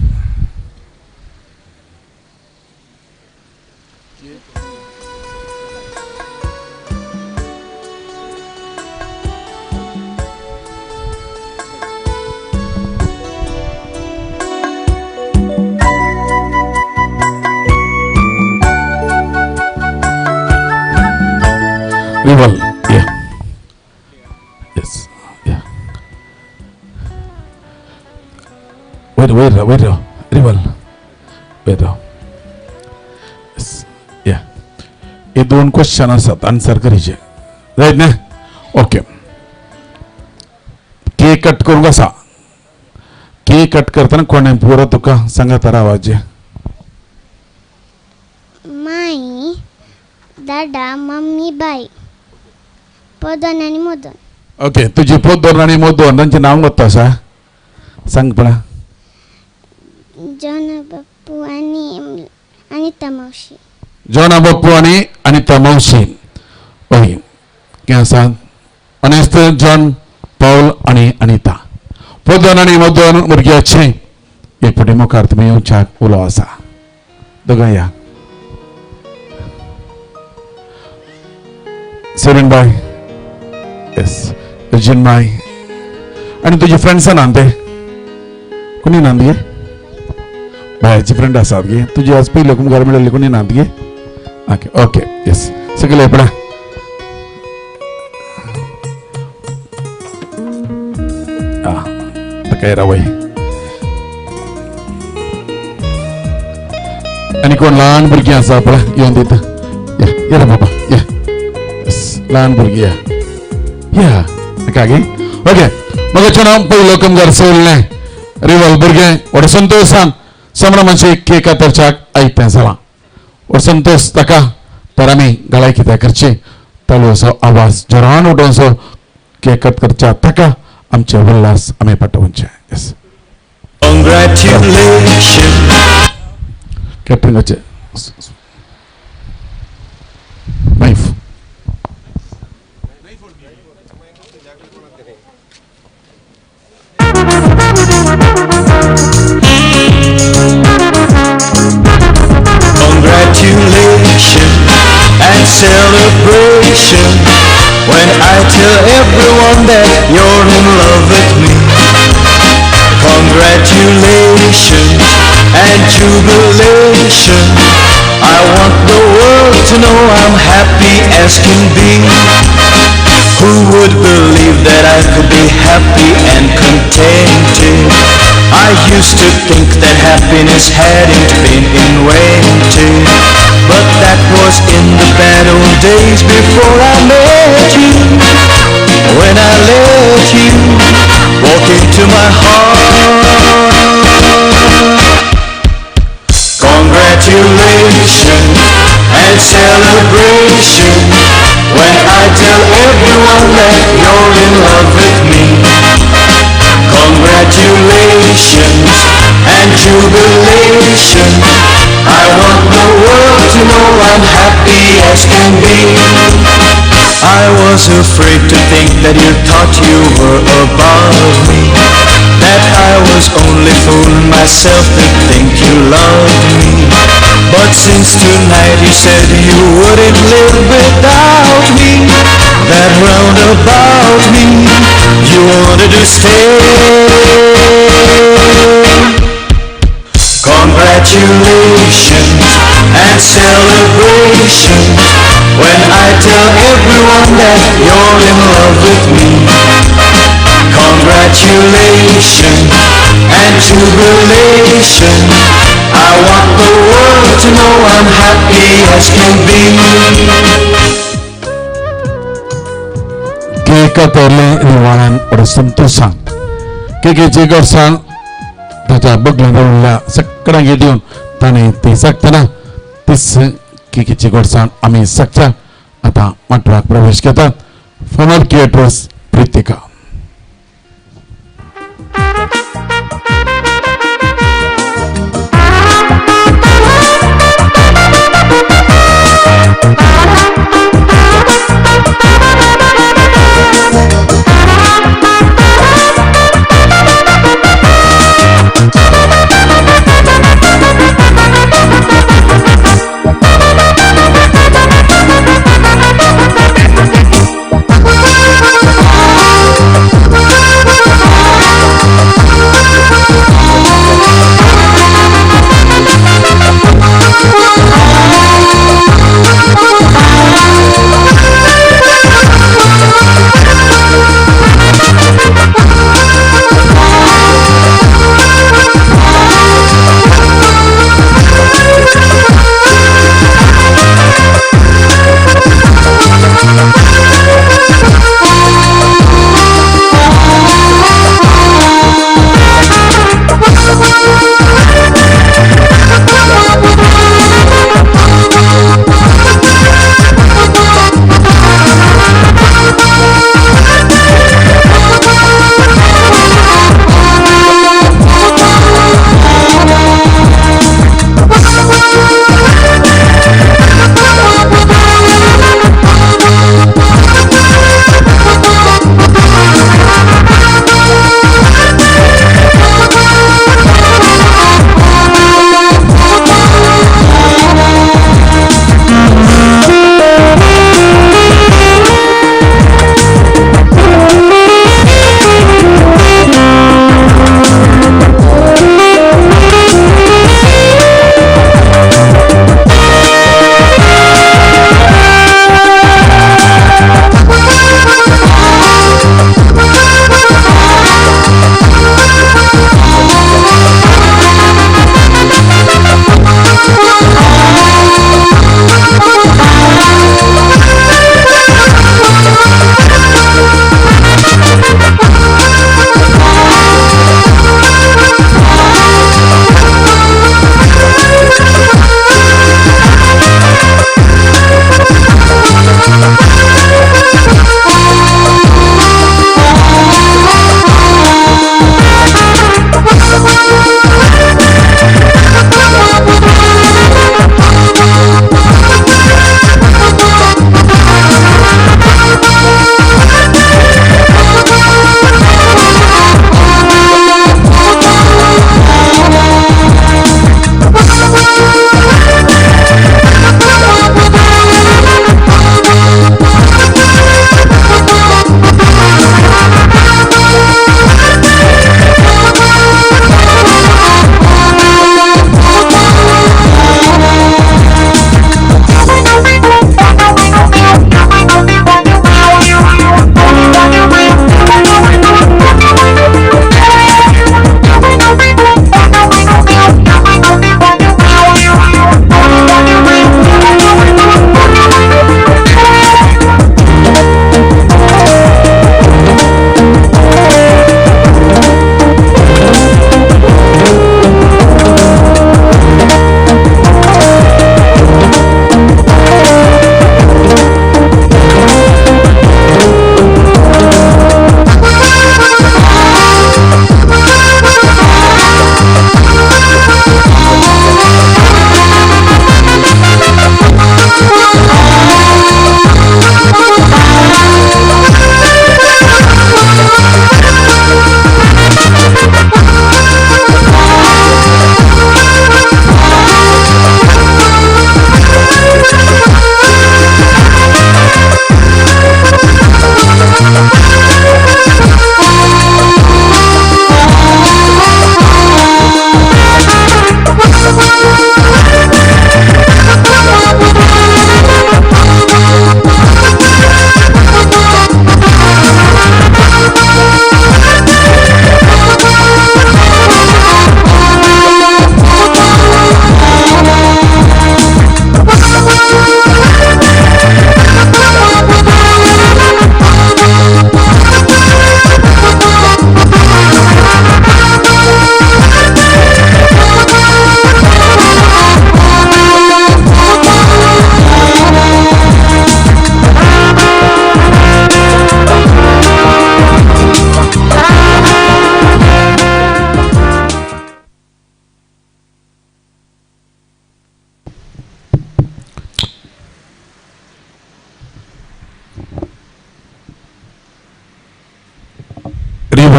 Rival, yeah. Yes, yeah. Wait, wait, wait, Rival. Wait. Yes, yeah. हे दोन क्वेश्चन आसात आन्सर करीचे रायट ना. ओके, केक कट करूंक आसा. केक कट करतना कोणें पुरो तुका सांगात रावाचे. माई दादा मम्मी बाई पोदन आनी मोदन. ओके, तुजी पोदोन आनी मोदन तांचें नांव कोत्तो आसा सांग पळय. जॉना बाप्पू आनी अनिता मावशी. जॉना बाप्पू आनी अनिता मावशी. ओके, कितें आसा अनेस्त जॉन पावल आनी अनिता. पोदोन आनी मोदन भुरग्याचें एक फावटी मुखार तुमी येवच्याक उलो आसा. दोगांय या. सेरीन बाय, येस, अर्जुन बाय आनी तुजी फ्रेंड्सां ना ते कोणी ना गे? बायाची फ्रेंड आसात गे तुजी? आज पयले मुखार मेळिल्ली कोणी ना गे? ओके ओके, येस, सगळे पळय. आं ताका रावय. आनी कोण ल्हान भुरगीं आसा पळय येवन दिता. या रे बाबा, या ल्हान भुरगीं या या एका गे. ओके, मगाचें नांव पयलो कमगार सोडलें रिवल भुरगें व्हड संतोशान संभ्रमाचे केक कातरच्याक आयतें जालां. व्हड संतोश ताका तर आमी गळाय कित्याक करची ताळयोचो आवाज जोरान उठोवचो केक कट करच्या ताका आमचे उल्हास आमी पाठोवचे. येस, कॅटरिंगाचे knife. Congratulations and celebration when I tell everyone that you're in love with me. Congratulations and jubilation. I want the world to know I'm happy as can be. Who would believe that I could be happy and contented I used to think that happiness hadn't been invented, but that was in the bad old days before I met you. When I let you walk into my heart. Congratulations and celebration when I tell everyone that you're in love with me. Congratulations and jubilation. I want the world to know I'm happy as can be. I was afraid to think that you thought you were above me, that I was only fooling myself to think you loved me. But since tonight you said you wouldn't live without me, that round about me you wanted to stay. Congratulations and celebrations when I tell everyone that you're in love with me. Congratulations and jubilation. I want the world to know I'm happy as can be. Cake तोरलें निवाळान व्हडा संतोशान केकेची गोडसाण ताच्या बगलें दवरल्या सगळ्यांक दिवन ताणें ती जगतना तीच केकेची गोडसाण आमी सगच्या आतां माटवाक प्रवेश घेतात. फामाद क्रिएटर्स प्रितिका. Thank you.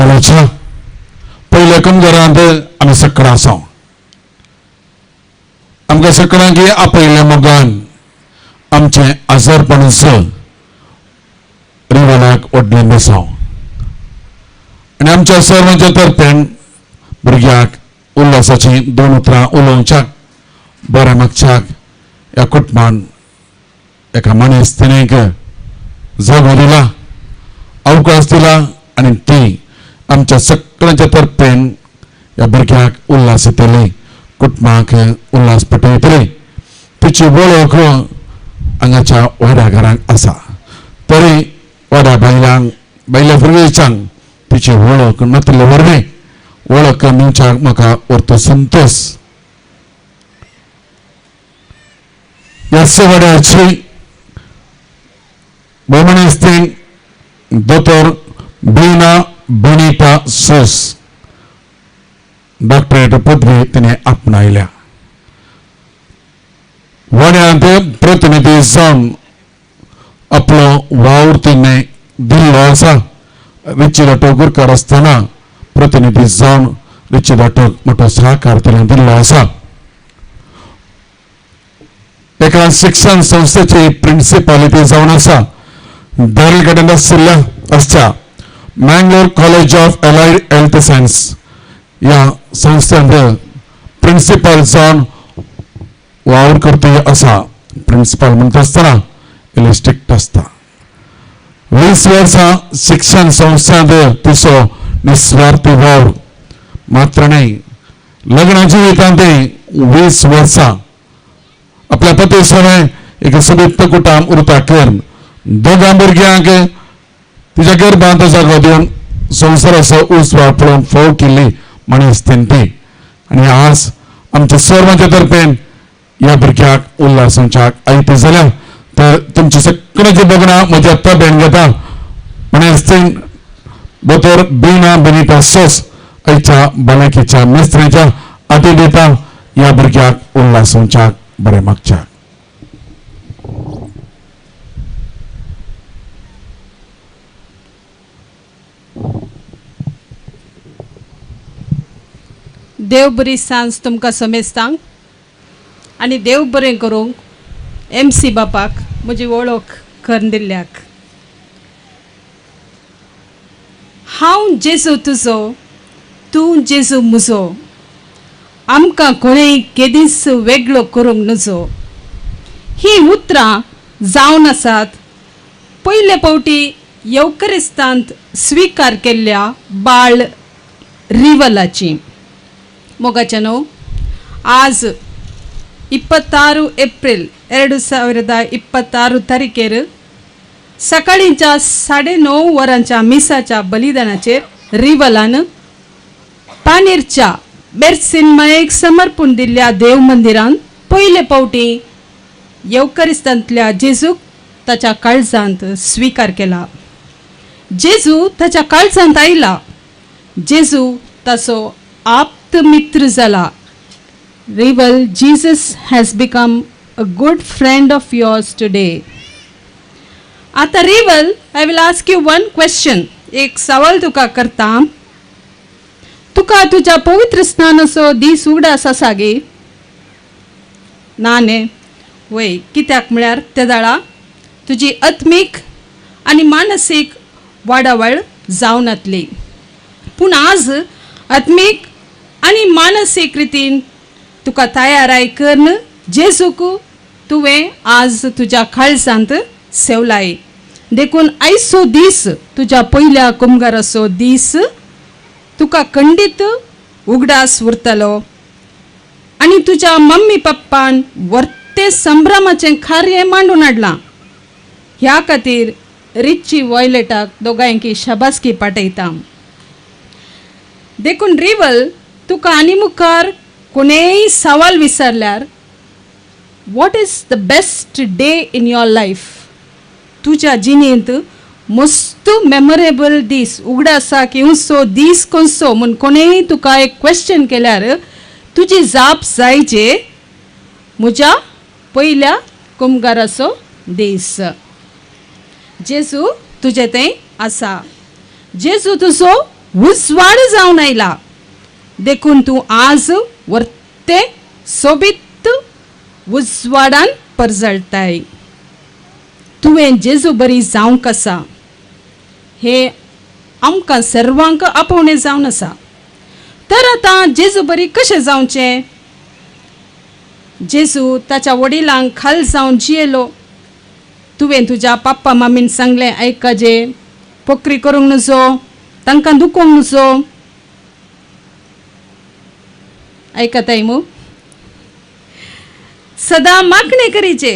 रिवालाच्या पयल्या कुमगारांत आमी सगळां आसा. आमकां सगळ्यांक आपयल्या मोगान आमचें आजारपण रिवालाक व्हडलें बेसांव आनी आमच्या सर्वांच्या तर्फेन भुरग्याक उल्हासाची दोन उतरां उलोवच्याक बरें मागच्याक ह्या कुटुंबान एका मनीस तिणेक जागो दिला, अवकाश दिला आनी ती आमच्या सगळ्यांच्या तर्फेन ह्या भुरग्याक उल्हास येतली, कुटुंबाक उल्हास पेटयतली. तिची वळख हांगाच्या वाड्या घरांक आसा, तरी वाड्या बायलांक बायल्या भुरग्यांक तिची वळख नातिल्ले वरवीं वळख मेळच्याक म्हाका व्हरतो संतोष. ह्या सवाड्याची भोवमानेस्तीन दोतोर बीना बेनिता सोस डॉक्टरेट पदवी तिणें आपणायल्या. वाड्यांत प्रतिनिधी जावन आपलो वावर तिणें दिल्लो आसा. रिची दाटो गुरकार आसतना प्रतिनिधी जावन रिची दाटोक मोठो सहकार तिणें दिल्लो आसा. एका शिक्षण संस्थेची प्रिन्सिपाल ती जावन आसा. दारी कडेन आशिल्ल्या आसच्या Mangalore college of allied health science ह्या संस्थेंत प्रिन्सिपाल जावन वावर करपी आसा. प्रिन्सिपाल म्हणटा आसतना इल्ली स्ट्रिक्ट आसता. 20 वर्सां शिक्षण संस्थांत तिचो निस्वार्थी वावर मात्र न्हय, लग्न जिवितांत 20 वर्सां आपल्या पती सवें एक सोबीत कुटाम उरता करून दोगां भुरग्यांक तिच्या गर्भांत जागो दिवन संवसाराचो उजवाड पळोवन फोव केल्ली मनीस ती. आनी आज आमच्या सर्वांच्या तर्फेन ह्या भुरग्याक उल्हासांच्याक आयती जाल्या तर तुमची सगळ्यांची बघणं म्हज्या तबेन घेता. मनीस दोतोर बीना बेनिता सोस आयच्या भलायकेच्या मिस्त्रीच्या आती दिता ह्या भुरग्याक उल्हासांच्याक बरें मागच्याक. देव बरी सांज तुमकां समेस्तांक आनी देव बरें करूंक एम सी बापाक म्हजी वळख करून दिल्ल्याक. हांव जेजू तुजो, तूं जेजू म्हजो, आमकां कोणेय केदींच वेगळो करूंक नजो. हीं उतरां जावन आसात पयले फावटी येवकरिस्तांत स्विकार केल्ल्या बाळ रिवलाची. मोगाचे न्हू, आज 26 एप्रिल 2026 तारखेर सकाळींच्या 9:30 वरांच्या मिसाच्या बलिदानाचेर रिवलान पानेरच्या बेर्सिन मायेक समर्पण दिल्ल्या देव मंदिरान पयले फावटी येवकरिस्तांतल्या जेजूक ताच्या काळजांत स्विकार केला. जेजू ताच्या काळजांत आयला. जेजू ताचो आप्त मित्र जाला. Rival, Jesus has become a good friend of yours today. आतां Rival, I will ask you one question. एक सवाल तुका करता. तुका तुज्या पवित्र स्नानाचो दीस उगडास आसा गे? ना न्ही? वय, कित्याक म्हळ्यार ते दाळा तुजी आत्मीक आनी मानसीक वाडावळ जावन येतली. पूण आज आत्मीक आनी मानसीक रितीन तुका तयाराय करून जेजूक तुवें आज तुज्या काळजांत सेवलाय. देखून आयचो दीस तुज्या पयल्या कुमगाराचो दीस तुका खंडीत उगडास उरतलो आनी तुज्या मम्मी पप्पान वर्ते संभ्रमाचें कार्य मांडून हाडलां. ह्या खातीर रिची वॉयलेटाक दोगांयकी शाबासकी पाठयता. देखून रिवल, तुका आनी मुखार कोणेय सवाल विचारल्यार what is the best day in your life, तुज्या जिणेंत मस्त मेमोरेबल दीस उगडासाक येवचो दीस खंयचो म्हूण कोणेय तुका एक क्वेश्चन केल्यार तुजी जाप जायचे म्हज्या पयल्या कुमगाराचो दीस. जेजू तुजें तें आसा. जेजू तुजो उजवाड जावन आयला. देखून तूं आज वर्ते सोबीत उजवाडान परजळताय. तुवें जेजू बरी जावंक आसा हे आमकां सर्वांक आपोवणें जावन आसा. तर आतां जेजू बरी कशें जावचें? जेजू ताच्या वडिलांक खाल जावन जियेलो. तुवें तुज्या पप्पा मामीन सांगलें आयकाजे, पोकरी करूंक नजो, तांकां दुखोवंक नजो. आयकताय मू? सदां मागणें करीचे,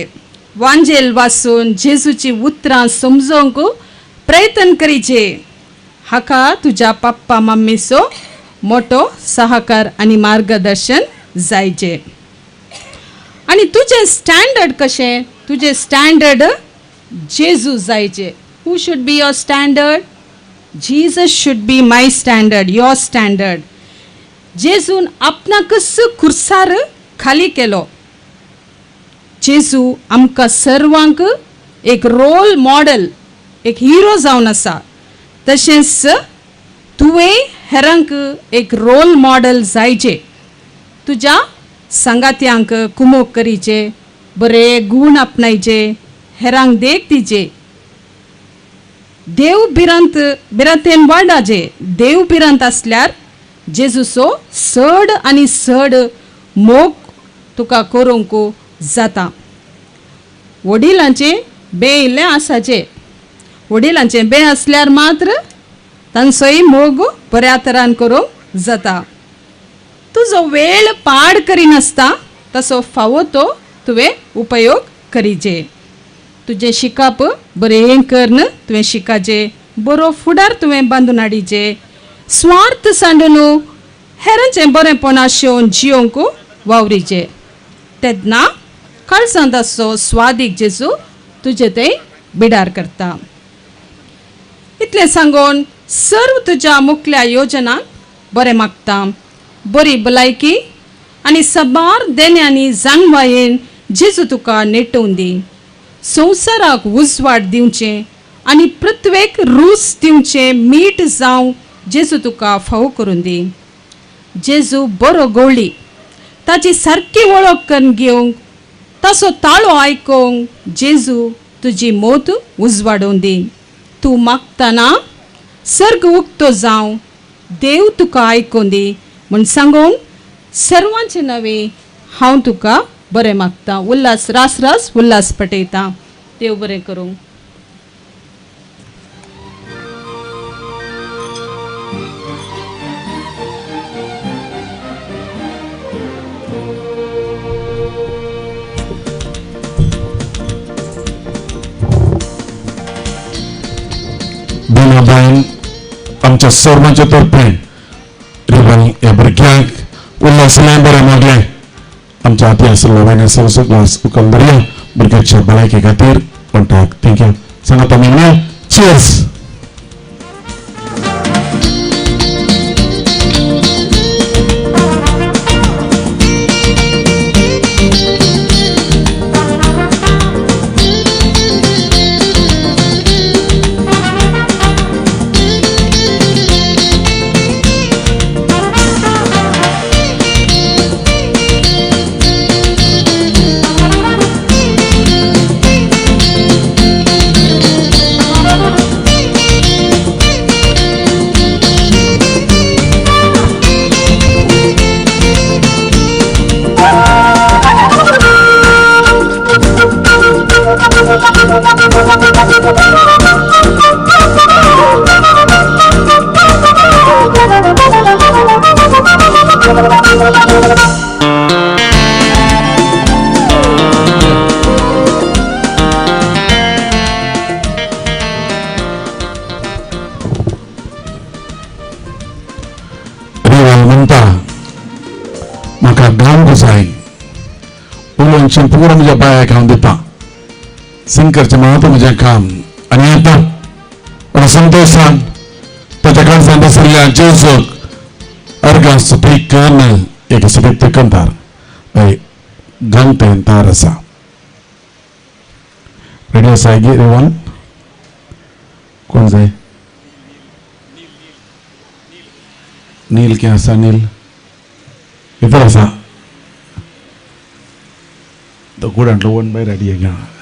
वांजेल वाचून जेजूची उतरां समजोवंक प्रयत्न करीचे. हाका तुज्या पप्पा मम्मीचो मोटो सहकार आनी मार्गदर्शन जायचे. आनी तुजें स्टँडर्ड कशें? तुजें स्टँडर्ड जेजू जायचे. Who should be your standard? Jesus should be my standard, your standard. जेजून आपणाकच खुर्सार खाली केलो. जेजू आमकां सर्वांक एक रोल मॉडल, एक हिरो जावन आसा. तशेंच तुवें हेरांक एक रोल मॉडल जायचे. तुज्या सांगात्यांक कुमोक करीचे, बरे गूण आपणायचे, हेरांक देख दिचे. देव भिरांत भिरांतेन वाडाचे. देव भिरांत आसल्यार जेजूचो चड आनी चड मोग तुका करूंक जाता. वडिलांचें बें इल्लें आसाचें. वडिलांचें बें आसल्यार मात्र तांचोय मोग बऱ्या तरान करूंक जाता. तुजो वेळ पाड करिनासता तसो फावो तो तुवें उपयोग करीचे. तुजें शिकप बरें करून तुवें शिकाचें, बरो फुडार तुवें बांदून हाडीचे. स्वार्थ सांडून हेरांचें बरेंपण आशेवन जियोवंक वावरीचे. तेन्ना काळजांत आसचो स्वादीक जेजू तुजे थंय बिडार करता. इतलें सांगून सर्व तुज्या मुखल्या योजनांक बरें मागता. बरी भलायकी आनी साबार देण्यांनी जाणवायेन जेजू तुका नेटोवन दी. संवसाराक उजवाड दिवचें आनी पृथ्वेक रूच दिवचें मीठ जावं जेजू तुका फावो करून दी. जेजू बरो गवळी, ताची सारकी वळख करून घेवंक, ताचो ताळो आयकूंक जेजू तुजी मोत उजवाडोवन दी. तूं मागतना सर्ग उक्तो जावं, देव तुका आयकून दी म्हूण सांगून सर्वांचे नवे हांव तुका बरें मागता. उल्हास रास रास उल्हास पटयता. देव बरें करूं. दिनाबायन आमच्या सर्वांचे तर्फे रिवल ह्या भुरग्यांक उल्हासलें बरें मागलें. आमच्या हाती आशिल्लो वायन सरसो ग्लास उकल दरया भुरग्याच्या भलायके खातीर म्हणटाक thank you सांगात आमी म्हणया चियर्स. म्हाका गावंक जाय उलोवचें पुरो म्हज्या बायाक हांव दिता. सिंग करचें मात म्हजें काम. आनी आतां व्हडा संतोशान ताच्या काळजांत आशिल्ल्या जेजूक अर्गां सुपीक करून एक सुपीक कंतार गांवतें तार आसा. रेडियो सायगी रेवन कोण जाय? नील की आसा नील इतर आसा तो कुडांतलो वन बाय रेडी आहे.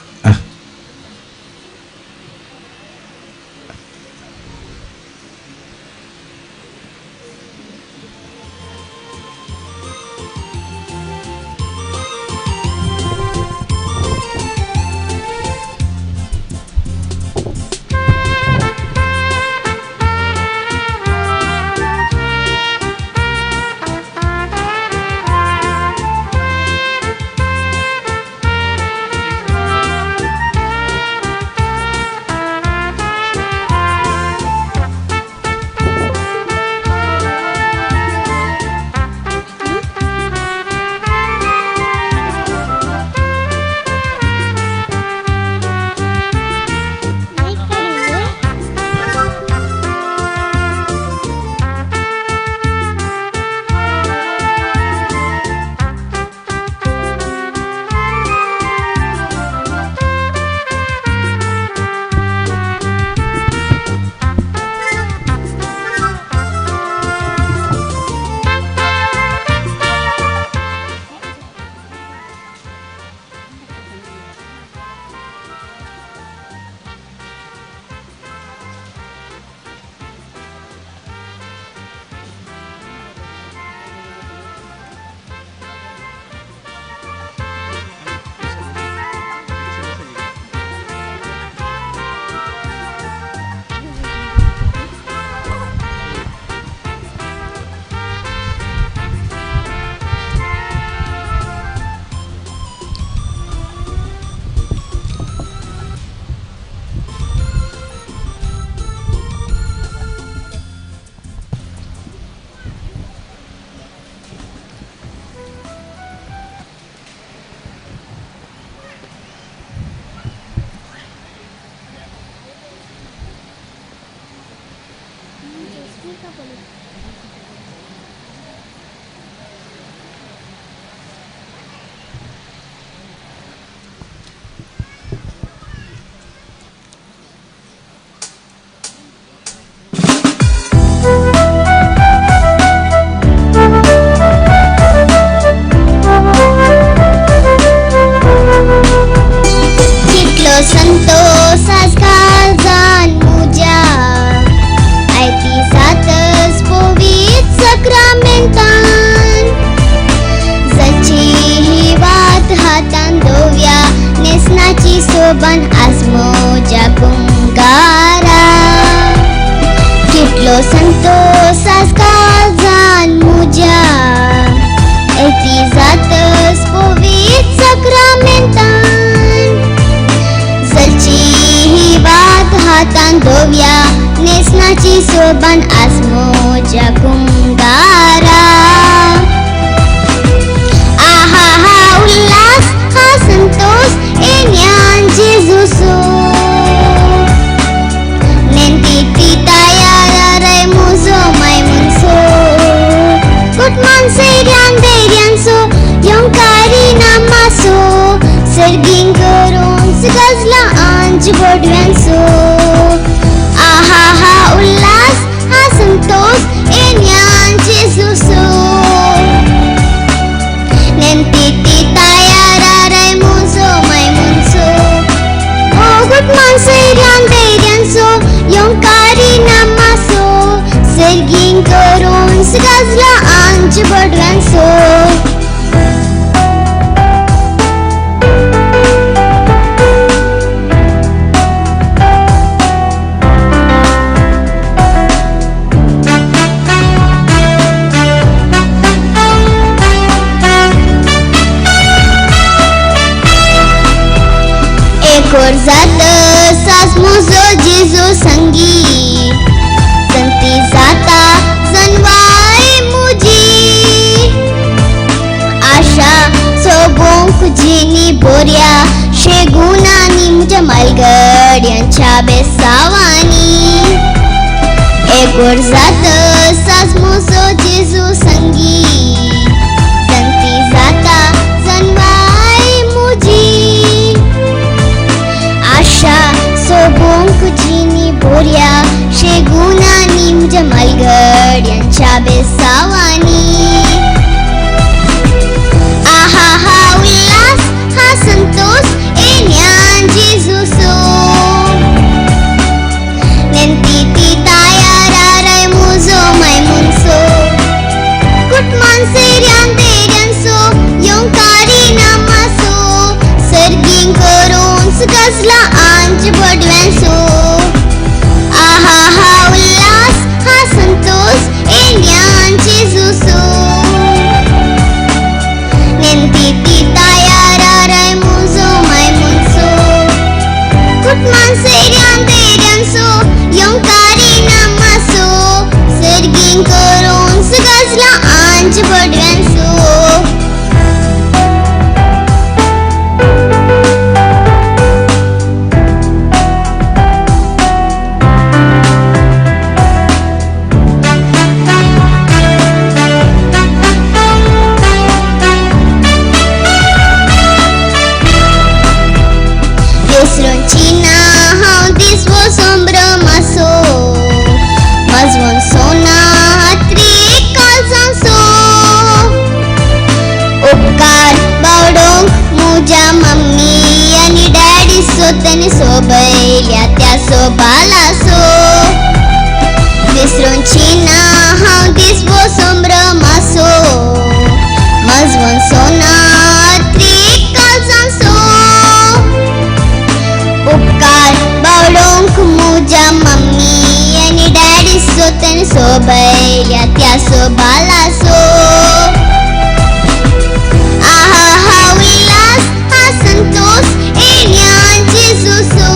संतोष आजकाल मुज्या आयती जातच पवित्र सक्रामेंतान जची ही वात हातान दोव्या नेसनाची सोबन आज मोज्या कुंगारा कितलो संतोष आजकाल मुज्या आयती जातच पवित्र सक्रामेंतान जलची ही वात हातान धोव्या नेसनाची सोबन आज मोज्या कुंगारा. आहा हा उल्हास हा संतोष एन्यान जेजूसो नेंती ती तयार रे मुजो my मुनसो कुटमान सैर्यान धैर्यानसो योंकारी नामासो सर्गींग करून गजला आंज बोडव्यांसो. आहा हा उल्हास हा संतोष एन्यान जेजूसो नेमती ती तयार रे मुजो my मुनसो ओ गुटमान सैर्यान धैर्यानसो योंकारी नामासो सर्गींग करून गजला आंज बोडव्यांसो. जात मुजो जेजू संगी संती जाता जनवाय मुजी आशा सोबोंक जिनी बोर्या शेगुनानी मुझ्या मालगड्यांच्या बेसावानी एकोर जात सास मुजो जेजू संगी संती जाता जनवाय मुजी आशा सोबोंक जिनी बोर्या शेगुनानी मुझ्या तुज्या मालगड्यांच्या बेसावानी. आहा हा उल्हास हा संतोष येण्यान जेजूसो नेमती ती तयार मुजो मैमुनसो कुटमान सेर्यान तेर्यांसो येवकारी नामासो सर्गीं करून गजला आंज बडव्यांसो. आहा हा उल्हास हा संतोष येण्यान जेजूसो नेमती ती तयार मुजो मैमुनसो कुटमान सेर्यान तेर्यांसो येवकारी नामासो सर्गीं करून गजला आंज बडव्यांसो. विसरूंची ना हांव दीस वो संभ्रमासो वाजवनसो ना रात्री काळजांसो उपकार बावडोंक मुज्या मम्मी आनी डॅडी सो तेणी सोबयल्या त्या सोबालासो. विसरूंची ना हांव दीस वो संभ्रमासो वाजवनसो ना रात्री काळजांसो उपकार बावडोंक मुज्या मम्मी आनी डॅडी सो तेणी सोबयल्या त्या सोबालासो. आहा हा उल्हास हा संतोष येण्यान जेजूसो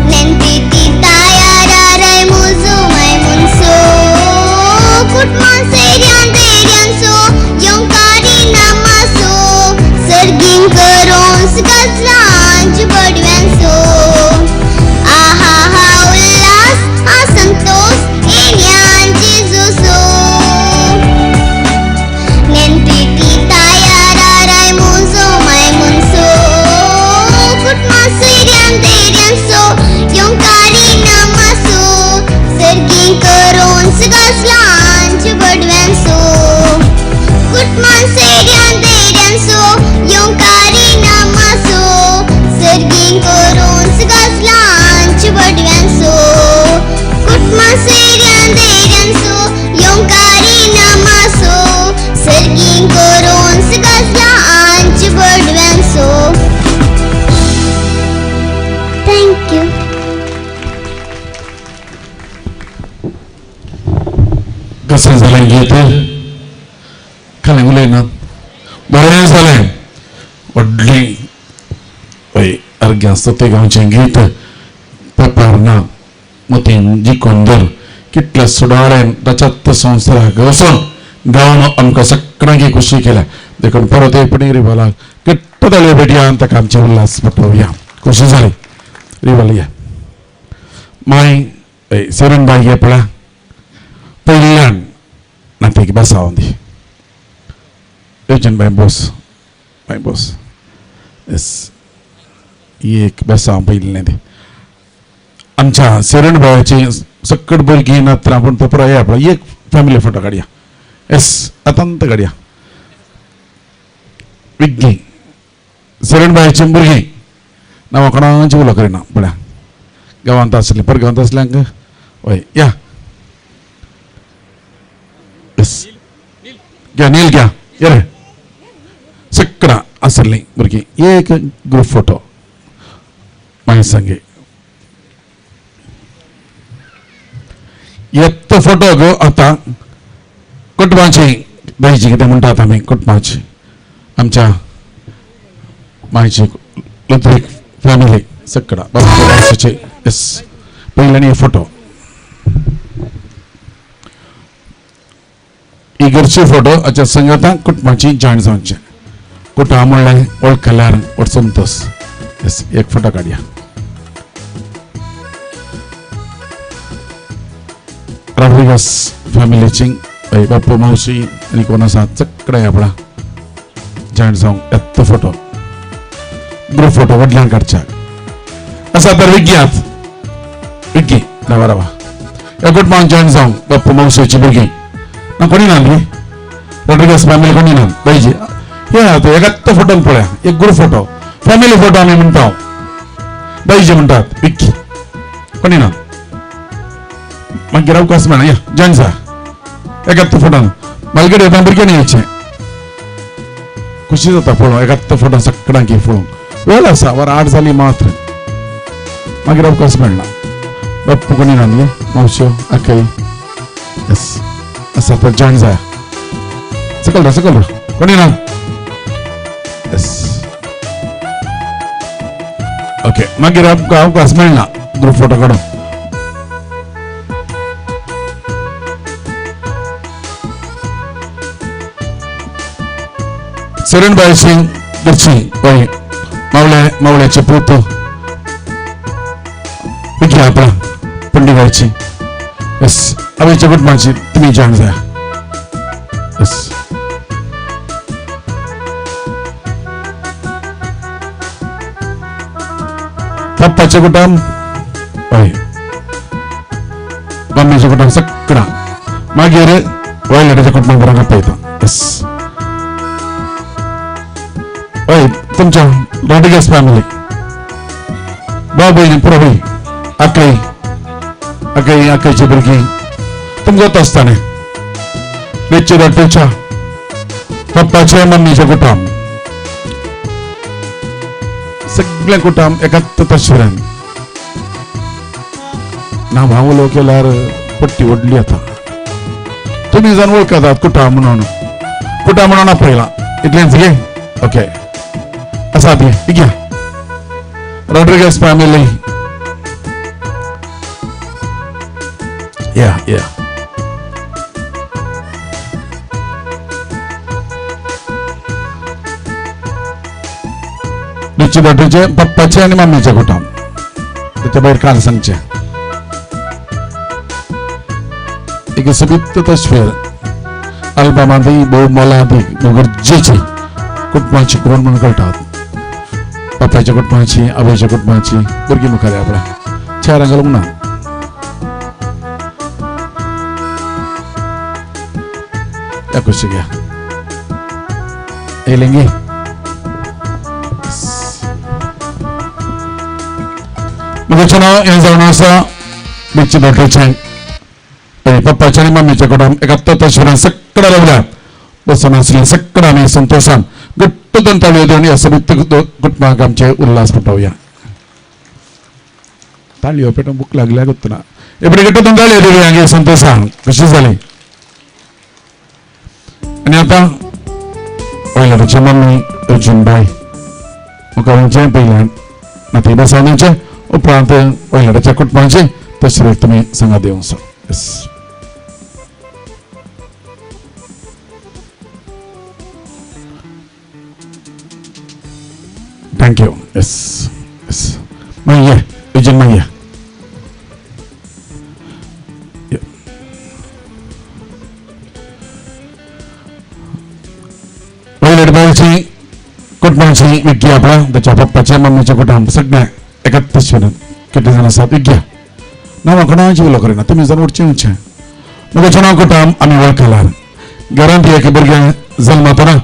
नेमती ती तयार मुजो मैमुनसो कुटमान सेर्यान तेर्यांसो येवकारी नामासो सर्गीं करून गजला आंज बडव्यांसो. आहा हा उल्हास हा संतोष येण्यान जेजूसो नेमती ती तयार मुजो मैमुनसो कुटमान सेर्यान तेर्यांसो येवकारी नामासो सर्गीं करून गजला आंज बडव्यांसो कुटमान सेर्यान तेर्यांसो येवकारी नामासो सर्गीं करून गजला आंज बडव्यांसो कुटमान सेर्यान तेर्यांसो येवकारी नामासो सर्गीं करून गजला आंज बडव्यांसो. Thank you. कशें जालें गीत? खालें उलयना बरें जालें. व्हडलें हय अर्घ्यां स्तुती गांवचें गीत पेपार ना मतीन जिखून धर कितल्या सुडाळेन ताच्यात संवसाराक वचून गावन आमकां सगळ्यांक खुशी केल्या. देखून परत एक पटी रिवालाक किट्ट ताळयो भेटया आनी ताका आमचे उल्हास पटोवया. खुशी जाली रिवाल या माय हय सेरण बाय ये पळया पयल्यान नातीक बसावन दी. योजन बाय बोस बाय बोस येस एक बेसांव पयलें ती आमच्या सेरण भावाची सकट भुरगीं नात्रां पूण तो पुराय आपलो एक फॅमिली फोटो काडया. येस आतांत काडया. विग्गी सेरण भावाची भुरगीं नांवां कोणाची उलो करिना पळया गांवांत आसलीं पर गांवांत आसल्यांक हय या येस घ्या नील घ्या या रे सगळां आसलीं भुरगीं एक ग्रुप फोटो मागीर सांगे येत फोटो गो आतां कुटुंबाची बायची कितें म्हणटात आमी कुटुंबाची आमच्या मायची लुथरीक फॅमिली सगळा बाबाचे येस पयल्यान फोटो ही घरचे फोटो हाच्या संगता कुटुंबाची जॉयन जावचे कुटुंब म्हणल्यार वळखल्यार व्हड संतोश. येस एक फोटो काडया. रॉड्रिगस फॅमिलीची बापू मावशी आनी कोण आसा सगळे आपणा जॉयन जावंक येता फोटो ग्रुप फोटो व्हडल्यान काडच्याक आसा तर विज्ञात विज्ञी रावा रावा ह्या कुटुंबान जॉयन जावंक बाप्पू मावशेची भुरगीं ना कोणी ना न्ही रॉड्रिगस फॅमिली कोणी ना पाहिजे. हे एकाच फोटोन पळया, एक ग्रुप फोटो, फॅमिली फोटो आमी म्हणटा, बाईजे म्हणटात विक्की कोणी ना. मागीर अवकाश मेळना, या जॉयन जा एकाच फोटोन. मालगडे येता भुरग्यांनी येवचें, खुशी जाता पळोवंक एकाच फोटो सगळ्यांक पळोवंक. वेळ आसा, वर 8 जाली मात्र, मागीर अवकाश मेळना. बाप्पू कोणी ना न्ही, मावश्यो आकय येस आसा तर जॉयन जाय. सकल रा, सकल रा, कोणी ना. येस ओके, मागीर आमकां अवकाश मेळना ग्रुप फोटो काडूंक. शरणबाई सिंग दर्शी बाई मावळे, मावळ्याचे पूत विकी आपला पंडिबाईची. येस अवेच्या कुटुंबाची तुम्ही जॉईन जा. येस पप्पाचे कुटुंब हय, मम्मीचे कुटुंब सगळा, मागीर वयल्याच्या कुटुंबाक बरोबर पळयता. येस हय, तुमच्या रॉड्रिगस फॅमिली भाव भयणी पुरो भाई आकय आकय आकयची भुरगीं तुमकां जाता आसतना रिची डॉक्टरच्या पप्पाचे मम्मीचे कुटुंब सगळें कुटुंब एकाच तशें ना. हांव उलो केल्यार पट्टी व्हडली आतां, तुमी जावन वळखतात कुटुंब म्हणून, कुटुंब म्हणून आपयलां इतलेंच गे. ओके आसा ती घ्या रॉड्रिगस फॅमिली. या या रिची डॉक्टरचे पप्पाचे आनी मम्मीचे कुटुंब त्याच्या भायर काल सांगचे एक सोबीत तस्वीर अल्बमांत भोव मोलादीक गरजेची कुटुंबाची कोण म्हणून कळटात. बापायच्या कुटुंबाची, आवयच्या कुटुंबाची भुरगीं मुखार आपल्या चारांक घालूंक ना. त्या कशी घ्या येयलें गे. म्हजें नांव हें जावन आसा बिच्ची डॉक्टरचें पप्पाचें आनी मम्मीचें कुटुंब एकात्तर तस्वीरान सगळ्या रावल्या बसून आसलें सगळ्या आमी संतोशान घट्ट दोन ताळयो दिवन ह्या सोबीत कुटुंबाक आमचे उल्हास पेटोवया. ताळयो पेटोवंक भूक लागल्या गुत्तना एपडी घट्ट दोन ताळयो दिवया हांगे संतोशान खुशी जाली. आनी आतां वयल्याची मम्मी अर्जुन बाय मुखार वचचें पयल्यान नाती बसावन दिवचें, उपरांत वयल्याच्या कुटुंबाचे तशें तुमी सांगा दिवंक. येस thank you. Yes yes मागीर ये मागीर वयलेट बायची कुटुंबाची विज्ञा आपला त्याच्या पप्पाच्या मम्मीच्या कुटुंब सगळ्या एकाच तस्वीरान कितले जाण आसात विज्ञा नांव कोणाची उलो करिना, तुमी जाण उरचें उरचें. म्हजें नांव कुटुंब आमी वळखलार घरांत एक भुरगें जल्मतना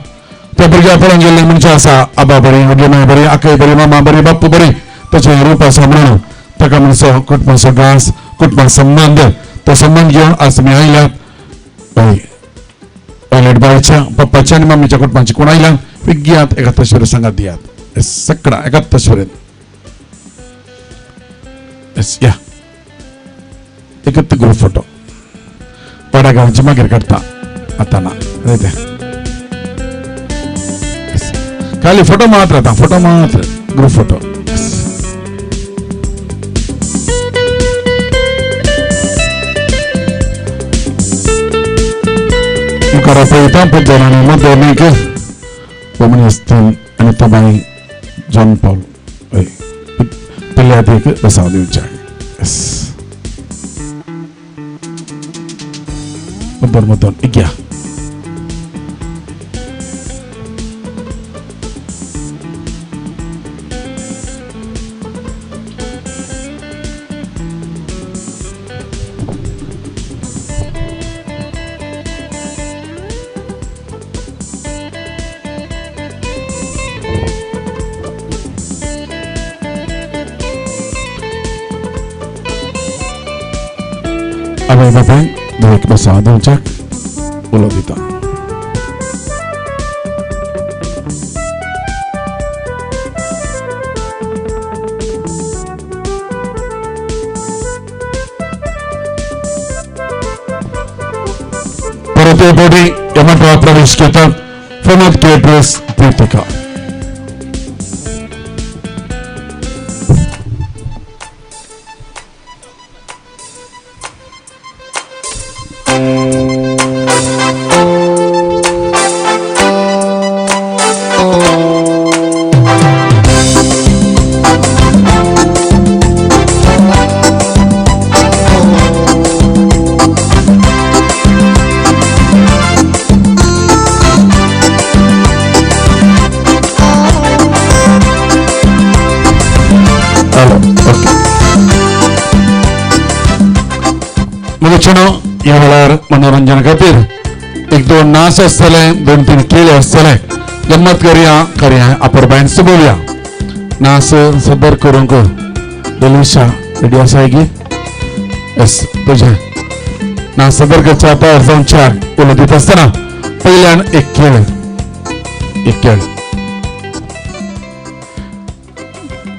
त्या भुरग्या पळोवन गेल्ले मनशां आसा, आबा बरी, व्हडली माय बरी, आकय बरी, मामा बरी, बाप्पू बरी, ताचें रूप आसा म्हणून ताका म्हणसो कुटुंबाचो घास, कुटुंबा संबंद, तो संबंद घेवन आज तुमी आयल्यात. हय वयलेट बायच्या पप्पाच्या आनी मम्मीच्या कुटुंबाची कोण आयल्या विज्ञात एका तस्वीर सांगात दियात सगळा एकाच तस्वीरेन. येस या एकत्र ग्रुप फोटो पाड्या गांवचे मागीर काडटा आतां ना ते खाली फोटो मात्र, आतां फोटो मात्र ग्रुप फोटो. मुखार पळयता पुजन आनी मदनीक बमनी आनी तबाई जॉन पॉल हय पिल्ल्यादीक बसाव दिवचें. येस मुद्दोन मुद्दोन इग्या आवय बापायन धुवेक बसा दिवच्याक उलो दिता. परत बोडी यमंटवा प्रवेश घेतात प्रमोद केट्रेस प्रीतिका. ह्या वेळार मनोरंजना खातीर एक दोन नाच आसतले, दोन तीन खेळ आसतले. गम्मत करया करया आपर बायन बोलया. नाच सबर करूंक डेलिशा रेडी आसा की येस तुजें नाच सबर करच्या तयार जावच्या उलो दिता आसतना पयल्यान एक खेळ, एक खेळ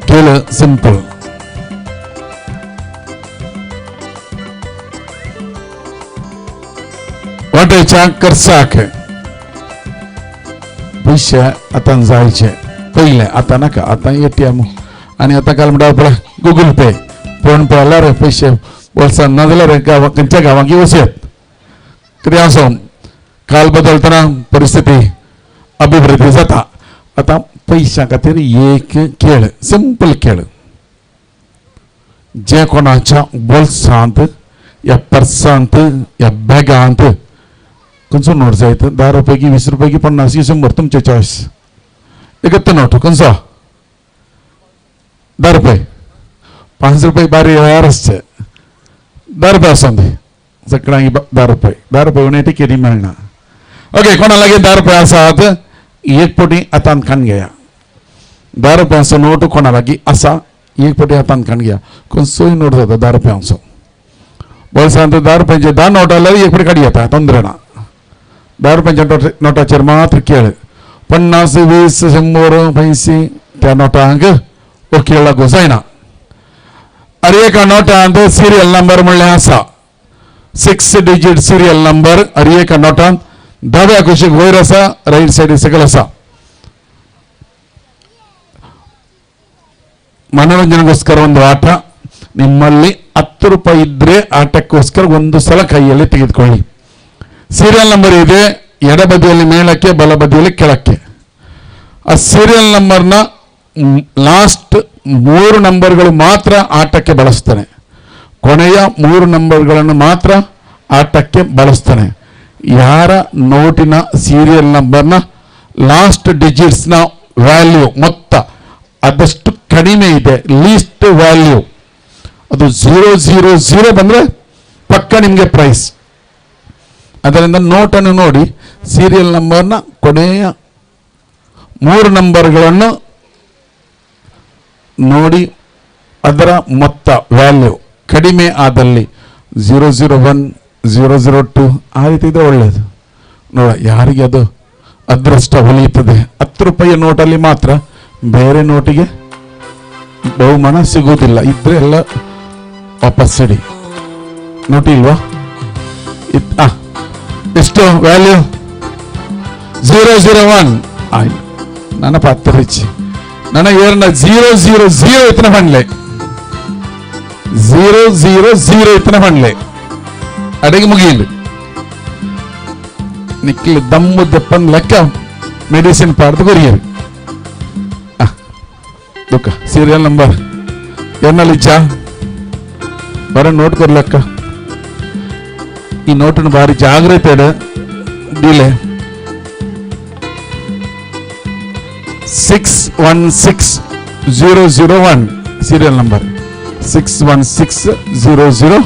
खेळ सिंपल. वाटेच्या कर्साक पयशे आतां जायचे पयले, आतां नाका, आतां एटीएम आनी आतां काल म्हणटा पळय गुगल पे, फोन पे आल्यार पयशे बोल्सान ना जाल्यार गांवा खंयच्या गांवांक वचयत. कितें आसूं, काल बदलतना परिस्थिती अभिवृद्धी जाता. आतां पयशां खातीर एक खेळ, सिंपल खेळ, जे कोणाच्या बोल्सांत या पर्सांत या बॅगांत खंयचो नोट जाय, 10 रुपये की 20 रुपये की 50 की 100, तुमचे चॉयस. एकच नोट खंयचो? 10 रुपये, 5 रुपये बारी वेळार आसचे. 10 रुपये आसूं दी सगळ्यांक 10 रुपये, 10 रुपये उणें टिकेटी मेळना. ओके, कोणा लागीं 10 रुपये आसात एक पटी हातान खाण घेया. 10 रुपयांचो नोट कोणा लागीं आसा एक पटी हातान खाण घेया. खंयचोय नोट जाता 10 रुपयांचो. बोल्सांत 10 रुपयांचे 10 नोट आल्यार एक पटी काडी येता, तोंदरे ना. 10 रुपयांच्या नोटाचेर मात्र खेळ. 50, 20, 100 पयशे त्या नोटांक हो खेळ लागू जायना. अरे एका नोटांत सिरियल नंबर म्हणलें आसा, 6 डिजीट सिरियल नंबर. अरे एका नोटांत दाव्या कुशीक वयर आसा, रायट सायडीक सकयल आसा. ಮನೋರಂಜನೆಗೋಸ್ಕರ ಒಂದು ಆಟ. ನಿಮ್ಮಲ್ಲಿ 10 ರೂಪಾಯಿ ಇದ್ರೆ ಆಟಕ್ಕೋಸ್ಕರ ಒಂದು ಸಲ ಕೈಯಲ್ಲಿ ತೆಗೆದುಕೊಳ್ಳಿ. ಸೀರಿಯಲ್ ನಂಬರ್ ಇದೆ, ಎಡಬದಿಯಲ್ಲಿ ಮೇಲಕ್ಕೆ, ಬಲಬದಿಯಲ್ಲಿ ಕೆಳಕ್ಕೆ. ಆ ಸೀರಿಯಲ್ ನಂಬರ್ನ ಲಾಸ್ಟ್ 3 ನಂಬರ್ಗಳು ಮಾತ್ರ ಆಟಕ್ಕೆ ಬಳಸ್ತಾನೆ. ಕೊನೆಯ 3 ನಂಬರ್ಗಳನ್ನು ಮಾತ್ರ ಆಟಕ್ಕೆ ಬಳಸ್ತಾನೆ. ಯಾರ ನೋಟಿನ ಸೀರಿಯಲ್ ನಂಬರ್ನ ಲಾಸ್ಟ್ ಡಿಜಿಟ್ಸ್ನ ವ್ಯಾಲ್ಯೂ ಮೊತ್ತ ಆದಷ್ಟು ಕಡಿಮೆ ಇದೆ, ಲೀಸ್ಟ್ ವ್ಯಾಲ್ಯೂ, ಅದು 0 0 0 ಬಂದರೆ ಪಕ್ಕ ನಿಮಗೆ ಪ್ರೈಸ್. ಅದರಿಂದ ನೋಟನ್ನು ನೋಡಿ ಸೀರಿಯಲ್ ನಂಬರ್ನ ಕೊನೆಯ 3 ನಂಬರ್ಗಳನ್ನು ನೋಡಿ ಅದರ ಮೊತ್ತ ವ್ಯಾಲ್ಯೂ ಕಡಿಮೆ ಆದಲ್ಲಿ 0 0 1 0 0 2 ಆ ರೀತಿ ಇದ್ರೆ ಒಳ್ಳೆಯದು. ನೋಡ ಯಾರಿಗೆ ಅದು ಅದೃಷ್ಟ ಒಲಿಯುತ್ತದೆ. 10 ರೂಪಾಯಿಯ ನೋಟಲ್ಲಿ ಮಾತ್ರ, ಬೇರೆ ನೋಟಿಗೆ ಬಹುಮಾನ ಸಿಗುವುದಿಲ್ಲ. ಇದ್ರೆ ಎಲ್ಲ ವಾಪಸ್ ಇಡಿ. ನೋಟಿ ಇಲ್ವಾ? ಎಷ್ಟು ವ್ಯಾಲ್ಯೂ? 0 0 1 ಆಯ್ತು. ನನ್ನ ಪಾತ್ರ ರಿಚಿ ನನಗೆ ಏನ 0 0 0 ಇತನ ಪಣಲೆ, 0 0 0 ಇತನ ಪಣಲೆ ಅಡಿಗೆ ಮುಗಿಯಿಲ್ಲ. ನಿಕ್ಲಿ ದಮ್ಮು ದಪ್ಪನ್ ಲೆಕ್ಕ ಮೆಡಿಸಿನ್ ಪಾಡ್ದು ಕೊರಿಯರು. ದುಃಖ ಸೀರಿಯಲ್ ನಂಬರ್ ಎನ್ನಲಿಚ್ಚ ಬರ ನೋಟ್ ಕೊರ್ಲಕ್ಕ. ಈ ನೋಟನ್ನು ಭಾರಿ ಜಾಗ್ರತೆ ಡೀಲೆ. 6 1 6 0 0 1 serial number 6 1 6 0 0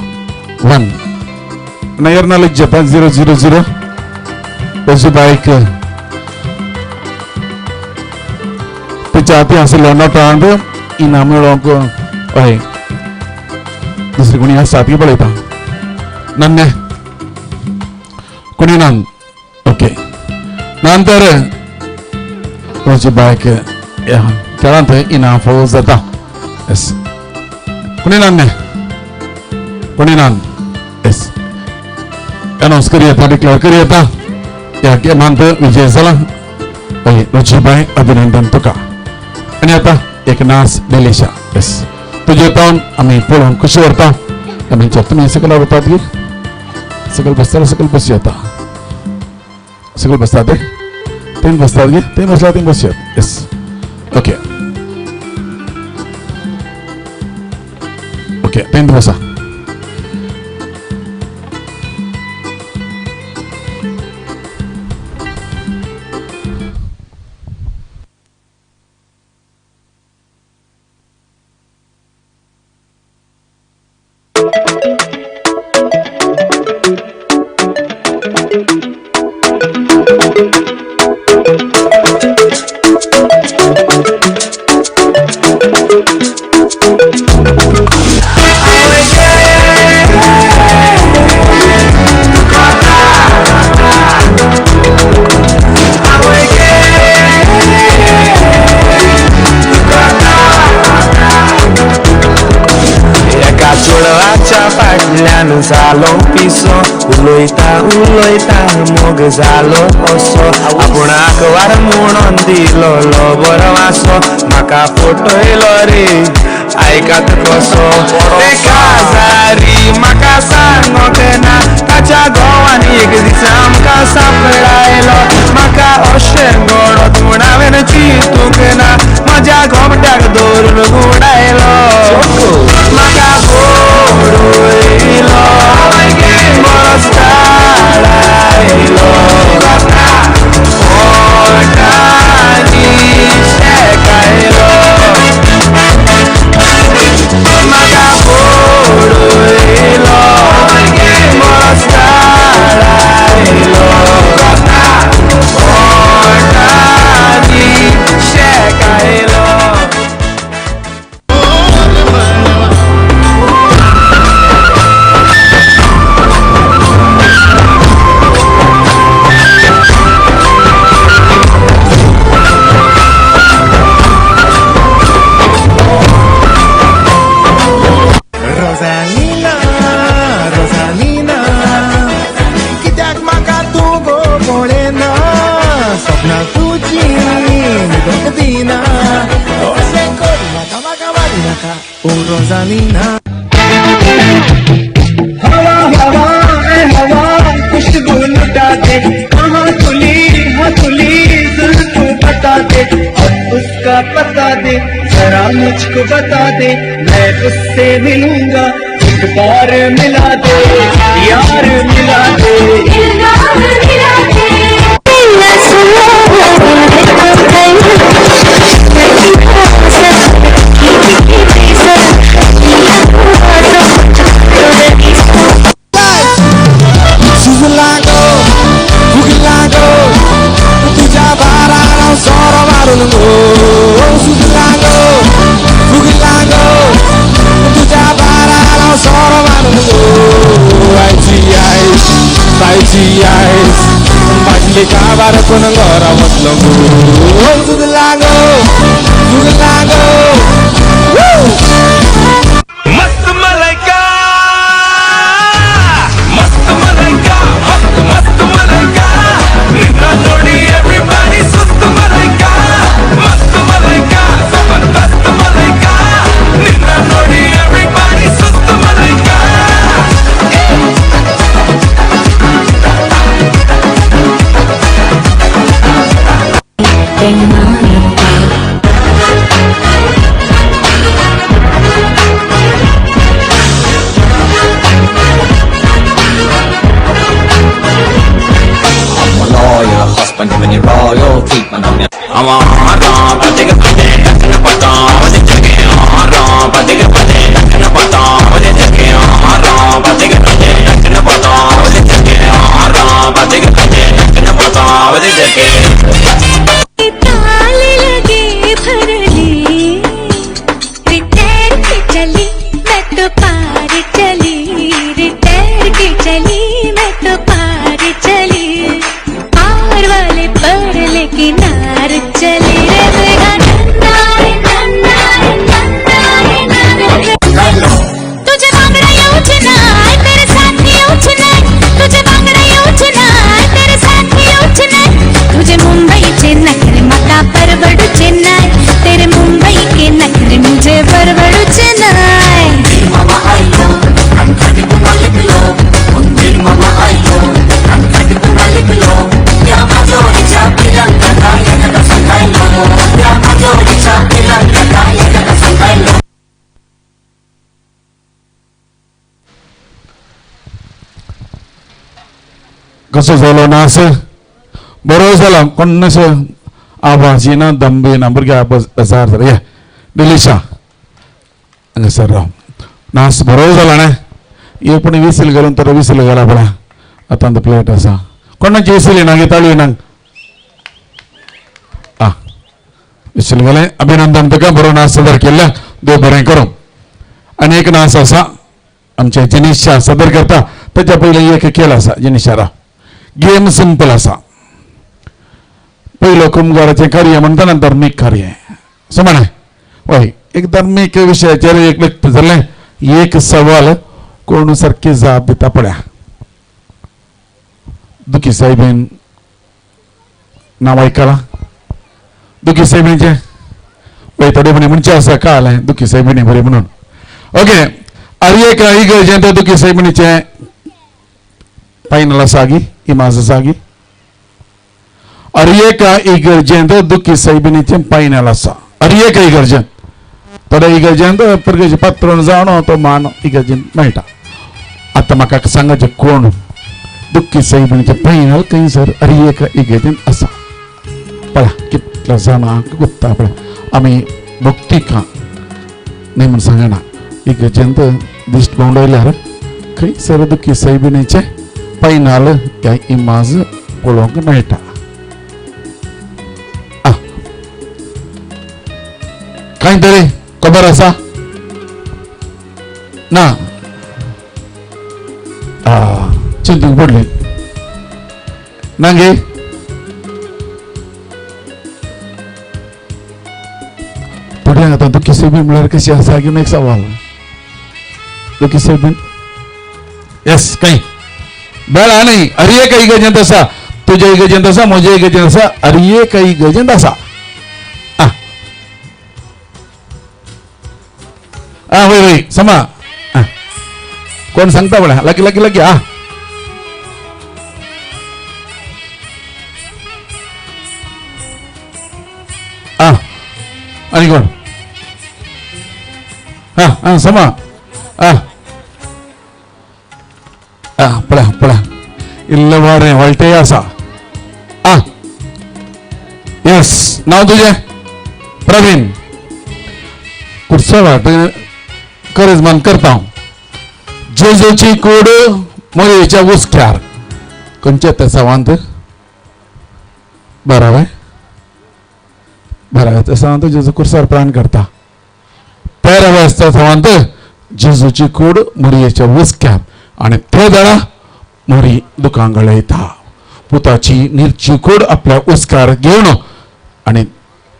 1. ನಯರ್ನಲ್ಲಿ ಜಪ 0 0 0 वजू बाईक तिच्या आशिल्लो नोटांत इनाम मेळोवंक हय दुसरी कोणी आसा ती पळयता. नन्ने कुणीनान ओके नंतर रोजी बायक खेळांत इनाम फावो जाता. येस कुणीनान कुणीनान येस अनाउन्स करूया, डिक्लेअर करूया ह्या गेमांत विजय जाला. रोजी बाय अभिनंदन तुका. आनी आतां एक नाच डेलिशा. येस तुजे तावन आमी पळोवन खुशी व्हरता. आमी तुमी सकयल वतात गी सकयल बसता, सकयल बसया, सकयल बसतात ते बसतात गे ते बसला ते बसया. येस ओके ओके तें बसा. जालो पिसो उलयता उलयता मोग जालो असो आपणाक वार म्हणून दिलो बरो आसो म्हाका फटयलो रे आयकात कसो काजारी म्हाका सांगोंक ना ताच्या घोवान एक दीस आमकां सांपडायलो म्हाका अशें घडत म्हूण हांवें चिंतूंक ना म्हज्या घोमट्याक दवरून गुंवडायलो म्हाका बोडयलो बरो स्टार आयलो पोटांनी शेकायलो म्हाका बोडयलो बरो स्टार आयलो पोटांनी शेकायलो. रोजालीना रोजालीना कित्याक म्हाका तूं गो पळयना सपनां तुजीं न्हिदोंक दिना अशें करूं नाका म्हाका मारूं नाका ओ रोजालीना. हवा हवा ए हवा खुशबू लुटा दे कहाँ खुली हाँ खुली जुल्फ बता दे अब उसका पता दे जरा मुझको बता दे मैं उससे मिलूंगा एक बार मिला दे यार मिला दे मिला दे। सुजलागो फुगलागो तुझ्या बारार सोरो मारून गो सुजलागो फुगलागो तुझ्या बारार सोरो मारून गो आयची आयस तायची आयस बाटली काबार कोण घरा वतलो गो सुजलागो फुगलागो. मस्त मलाइका मस्त मलाइका मस्त मस्त मलाइका निद्रा जोड़ी एवरीबॉडी सुस्त मलाइका मस्त मलाइका जबरदस्त मलाइका निद्रा जोड़ी एवरीबॉडी सुस्त मलाइका. कसो जालो नास बरो जाला कोण आवाज येना दम बी येना भुरग्या बेजार जालें. ये डिलिशा हांगासर राव. नास बरो जाला न्ही. एक पण विसील घालून तर विसील घाला पळय आतां आतां प्लेट आसा. कोणाची विसील येना गे ताळयो येना. आं विसील घालें. अभिनंदन तुका, बरो नास सादर केल्ल्या देव बरें करूं. आनी एक नास आसा आमचे जिनिशा सादर करता. ताच्या पयलीं एक खेळ आसा जिनिशा राव. गेम सिंपल आसा. पयलो कुमगाराचें कार्य म्हणटा धर्मीक कार्य सुमाने वय एक धर्मीक विशयाचेर एक व्यक्त जालें एक सवाल कोण सारकी जाप दिता पळया. दुखी साहेबीन नांव आयकलां दुखी साहेबीचें वय थोडे म्हणे म्हणचें आसा कळ्ळें दुखी साहेबीनी बरें म्हणून. ओके आनी एक इगर्जेंत दुखी साहेबीचें फायनल आसा गी इमाज आसा गी. अरे इगर्जेंत दुखी सायबिणीचें फायनल आसा. अरे एक इगर्जेंत थोड्या इगर्जेंत पुर्तुगेज पात्रोन जावन तो मान इगर्जेंत मेळटा. आतां म्हाका सांगाचें कोण दुखी सायबिणीचें फायनल खंयसर अरे एक इगर्जेंत आसा. पळया कितल्या जाणांक गुत्ता पळय आमी भक्तिका न्ही म्हूण सांगना. इगर्जेंत दिश्ट भोंवडायल्यार खंयसर दुखी सायबिणीचें फायनल ह्या इमाज पळोवंक मेळटा. कांय तरी खबर आसा ना चिंतूंक पडली ना गे. थोड्यांक आतां दुखी सायबीन म्हळ्यार कशी आसा घेवन एक सवाल. दुखी सायबीन येस कांय बेळा न्ही. अरे एक इगर्जेंत आसा तुज्या इगर्जेंत आसा म्हज्या इगर्जेंत आसा अरे एक इगर्जेंत आसा. आं वय वय समा कोण सांगता पळय लागीं लागीं लागीं. आं आं आनी कोण. आं आं समा. आं आं पळया पळया इल्लें बरें वळटेय आसा. आं येस नांव तुजें प्रवीण कुर्सवाट करेजमान करता हांव. जेजूची कूड मोरयेच्या उस्क्यार खंयच्या त्या सवांत बरावे बरावे त्या सवांत जेजू कुर्सार प्राण करता. तेराव्या सवांत जेजूची कूड मोरयेच्या उस्क्यार आनी ते वेळा मोरी दुकां गळयता. पुताची निर्ची कूड आपल्या उस्कार घेवन आनी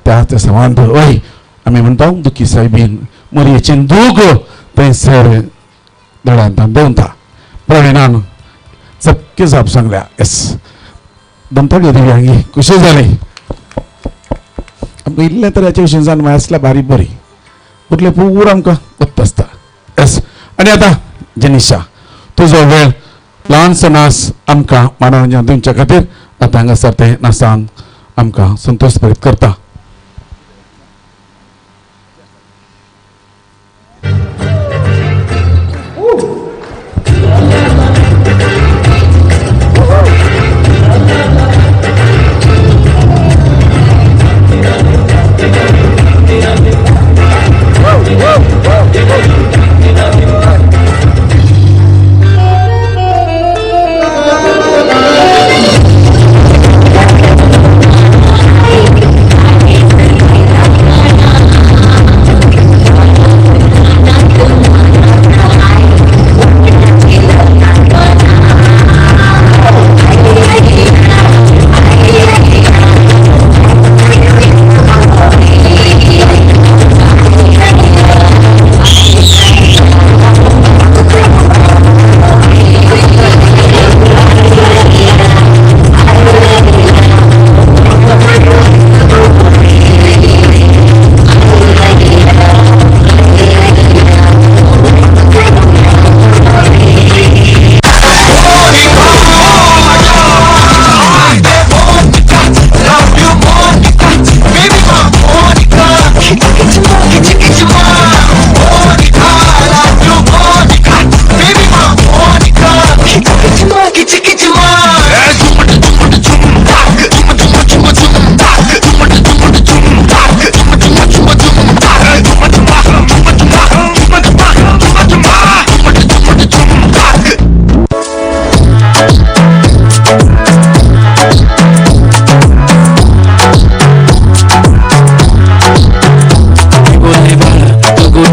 त्या सवांत वय आमी म्हणटा दुखी सायबीन मोरयेचें दूख थंयसर दळांत दवरता. प्रवीणान सबके जाप सांगल्या. येस दमताली दिव्यांगी खुशी जाली. आमकां इल्लें तर हाचे विशीं जाण आसल्यार बारीक बरी उरलें पूर आमकां गुप्त आसता. येस आनी आतां जनिशा तुजो वेळ ल्हानसो नास आमकां मनोरंजन दिवच्या खातीर आतां हांगासर तें नासान आमकां संतोश भरीत करता.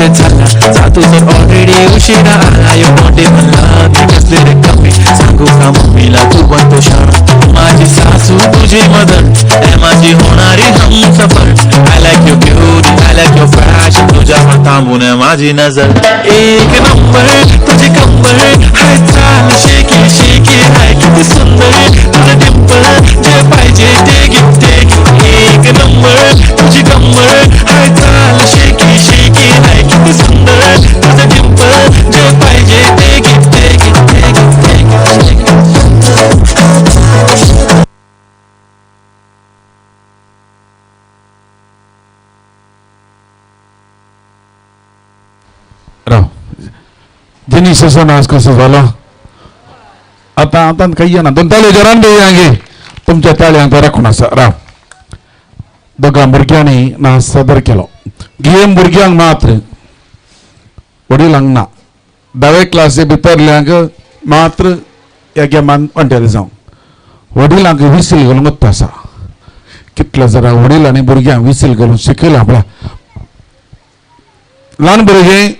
कुठे चालला जातो तर ऑलरेडी उशिरा आला. You don't even love me, कसले रे कमी सांगू का मम्मीला तू बनतो शाणा. माझी सासू तुझी मदर, ए माझी होणारी Humsafar. I like your beauty, I like your fashion, तुझ्यावर थांबून माझी नजर. एक नंबर तुझी कंबर, हाय चाल शेकी शेकी, हाय किती सुंदर तुझं डिंपल, जे पाहिजे ते गिफ्ट. एक नंबर तुझी कंबर, हाय चाल शेकी शेकी, हाय किती सुंदर तुझं डिंपल, जे पाहिजे ते गिफ्ट. राव जिनिसाचो नाच कसो जालो आतां आतां काही येना. दोन ताळयो जोरान दिवया तुमच्या ताळयांक तो राखून आसा. राव दोगां भुरग्यांनी नाच सादर केलो. गेम भुरग्यांक मात्र वडिलांक ना. धावे क्लासी भितरल्यांक मात्र ह्या गेमान वांटेल जावं. वडिलांक विसील घालूंक वता आसा. कितले जरा वडिलांनी भुरग्यांक विसील घालून शिकयलां आपल्या. ल्हान भुरगें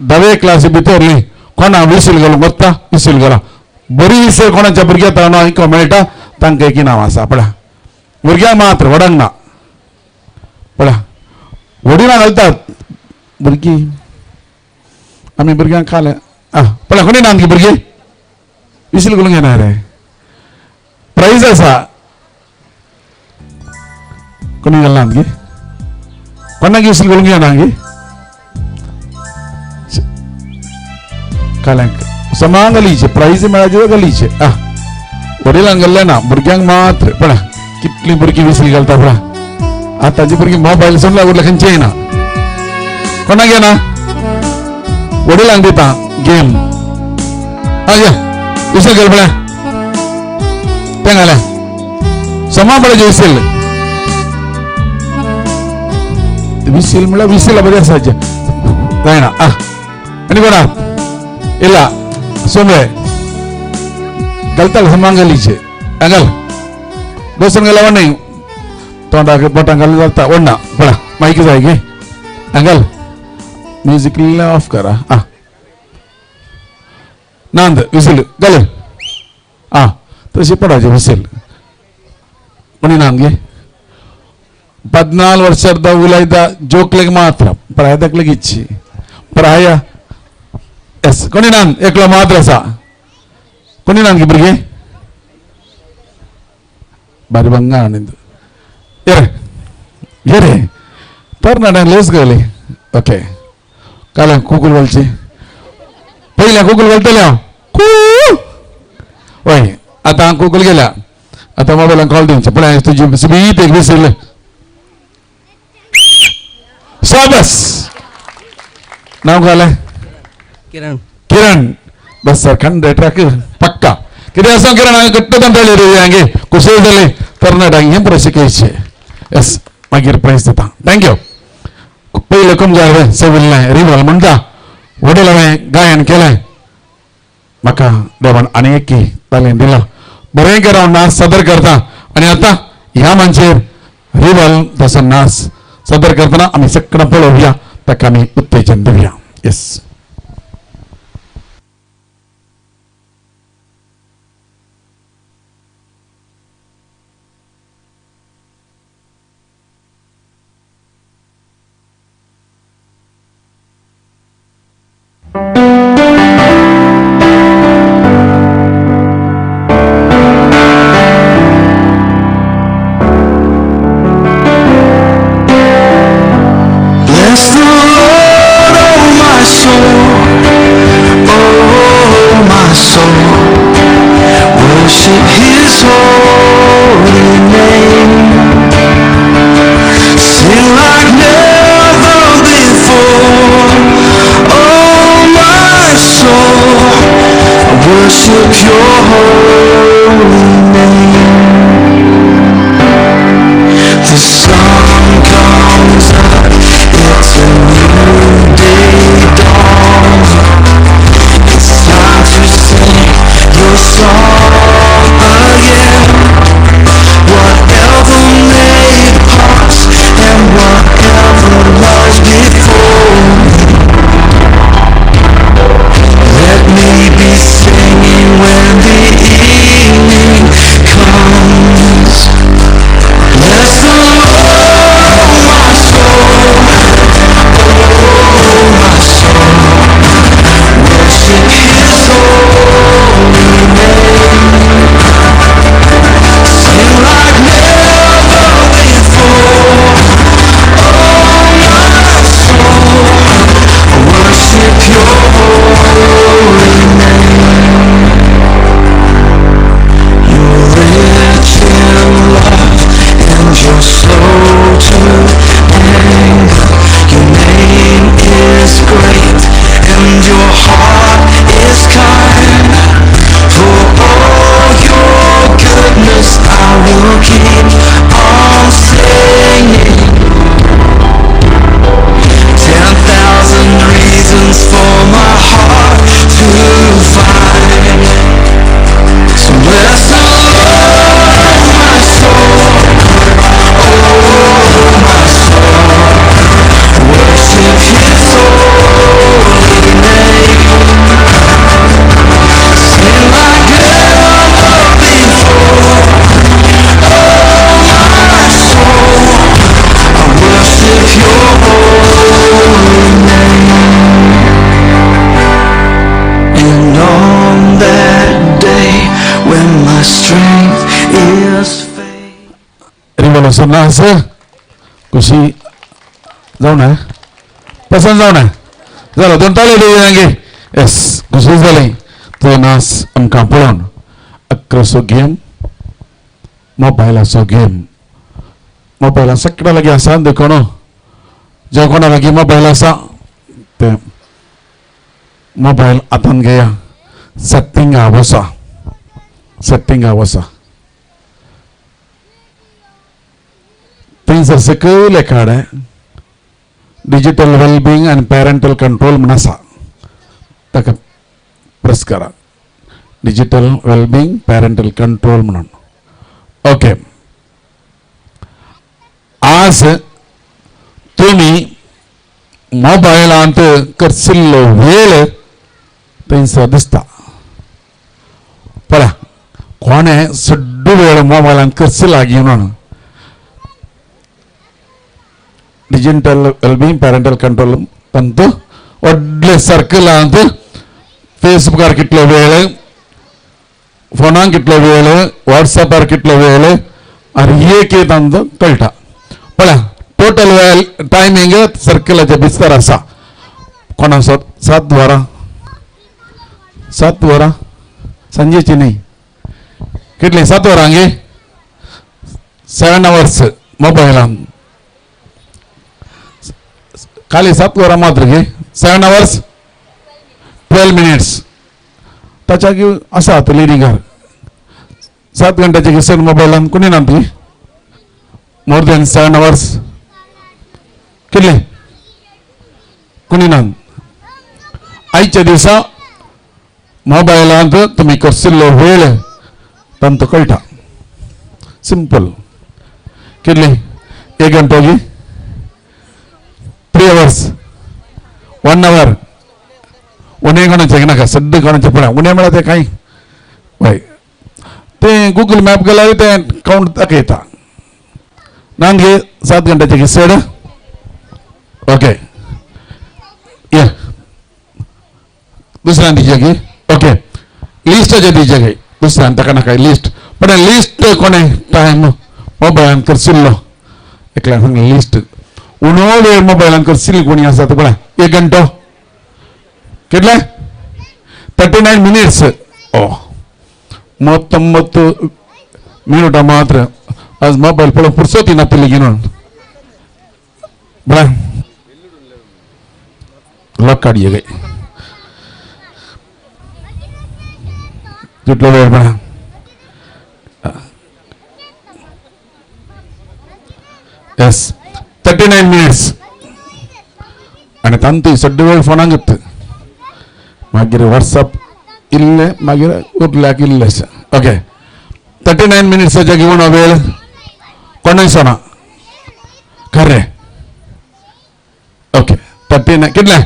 धावे क्लासी भितरली कोणा विसील घालूंक वता विसील घाला. बरी विसील कोणाच्या भुरग्याक आयकूंक मेळटा तांकां एक इनाम आसा. पळया भुरग्यांक मात्र व्हडांक ना. पळया वडिलां घालतात भुरगीं आमी भुरग्यांक खाले. आं पळया कोणी ना आमची भुरगीं विसील घालूंक येना रे. प्रायज आसा कोणी घालना आमगे कोणाक विसील घालूंक येना आमगे काल्यांक समा गलीचे प्रायज मेळाचे गलीचे. आं वडिलांक घाल्लें ना भुरग्यांक मात्र. पळया कितलीं भुरगीं विसील घालता. पळया आतांची भुरगीं मोबायल सोडला उरले खंयचे येना. कोणाक येना वडिलांक दिता गेम. आं या विसील घाल पळया तें घालें समा पळय विसील. विसील म्हणल्यार विसील बरें आसाचें जायना. आं आनी कोणा इला सोमळे घालताले समा गलीचे. घाल बसून गेला वण्णय तोंडाक बोटां घालून जाता वण्णा. पळा मायकी जाय गे घाल म्युजीक ऑफ करा. आं नांद विसील घाल. आं तशी पडायची विसील कोणी नांद गे 14 ವರ್ಷದ ಉಲೈದ ಜೋಕ್ಲೆಗ್ ಮಾತ್ರ ಪ್ರಾಯದಕ್ಲೆಗ್ ಇಚ್ಚಿ ಪ್ರಾಯ ಎಸ್ ಕೊನಿ ನಾನ್ ಏಕ್ಲ ಮಾತ್ರ ಸಾ ಕೊನಿ ನಾನ್ಗೆ ಇಬ್ಬರಿಗೆ ಬಾರಿ ಬಂಗಾರ ನಿಂದು ಏರೆ ಏರೆ ತರ್ನಾಡ ಲೇಸ್ ಗಲಿ. ಓಕೆ ಕಾಲ ಕೂಕುಲ್ ವಲ್ಚಿ पयल्या कुकूल घालतले हांव कू वय आतां हांव कुकूल गेल्या. आतां मोबायलान कॉल दिवचें पळय तुजी सुबीत एक विसरले. शाबास. नाव काय किरण. किरण बस सर खंड ट्रॅक पक्का कितें आसा किरण हांवें घट्ट तंटाळी रे हांगे कुशल जाले तरणाट्यांक हें पुरो शिकयचें. येस मागीर प्रायज दिता. Thank you. पयलें कुमजार सविल्लें रिवल म्हणटा वडील हांवें गायन केलें म्हाका देवान आनी एक तालें दिलां. बरें कर हांव नाच सादर करता आनी आतां ह्या मानचेर रिवल तसो नाच सादर करतना आमी सगळें पळोवया ताका आमी उत्तेजन दिवया. Yes. Bless the Lord, oh my soul, oh my soul, worship His holy name. Sing like never before, oh my soul, worship Your holy name. The sun comes up, it's a new day dawns. It's time to sing your song again. Whatever may pass and whatever lies before me, असो नाच खुशी जावं ना पसंत जावं ना जालो दोन ताळे दिवया. येस खुशी जाली तो नाच आमकां पळोवन. अकराचो गेम मोबायलाचो गेम मोबायला सगळ्या लागीं आसा देखून जे कोणा लागीं मोबायल आसा ते मोबायल हातान घेया. सेटिंगा वसा सेटिंगा वसा थंयसर सकयल एकाडे डिजिटल वेलबिंग आनी पॅरंटल कंट्रोल म्हण आसा ताका प्रेस करा. डिजिटल वेलबिंग पॅरंटल कंट्रोल म्हणून. ओके आज तुमी मोबायलांत करशिल्लो वेळ थंयसर दिसता. पळया कोणें सड्डो वेळ मोबायलांत करशिला म्हणून डिजिटल वेलबिंग पॅरंटल कंट्रोल तांतू व्हडले सर्कलांत फेसबुकार कितलो वेळ फोनाक कितलो वेळ वॉट्सॅपार कितलो वेळ आनी एक तांचो कळटा. पळया टोटल वेळ टायमींग सर्कलाचे बिस्तर आसा. कोणा 7 वरां 7 वरां सांजेची न्ही कितली 7 वरां गे 7 आवर्स मोबायलान खाली 7 वरां मात्र गे 7 आवर्स 12 मिनिट्स ताच्या आसा लिडिंगार 7 घंट्याचे घेसन मोबायलान कोणी ना ती मोर दॅन 7 आवर्स कितले कोणी ना. आयच्या दिसा मोबायलांत तुमी करशिल्लो वेळ तांचो कळटा. सिंपल कितले 1 घंटो गी 3 आवर्स 1 our उणें कोणाचें नाका सद्दां कोणाचें पळय उणें म्हळ्यार तें कांय हय तें गुगल मॅप गेल्यार तें कावंट दाखयता. ना गे 7 घंट्याचें चड. ओके ये दुसऱ्यान दिवचें गे. ओके लिस्टाचें दिवचें गे दुसऱ्यान ताका नाका लिस्ट पण लिस्ट कोणें टायम मोबायलान करशिल्लो एकल्यान सांगलें लिस्ट उणो वेळ मोबायलान करशिल्ली कोणी आसा तो पळय 1 घंटो कितले 39 मिनिट्स. ओ 39 मिनुटां मात्र आज मोबायल पळोवंक पुरसोती नातिल्ली घेवन बरें लॉक काडये गे कितलो वेळ पळय येस 39 मिनिट्स आनी तांतूय सड्डो वेळ फोनाक येता मागीर वॉट्सअप इल्लें मागीर उरल्याक इल्लें. ओके 39 मिनिट्साचे घेवन वेळ कोणूय सोना खरें. ओके 39 कितले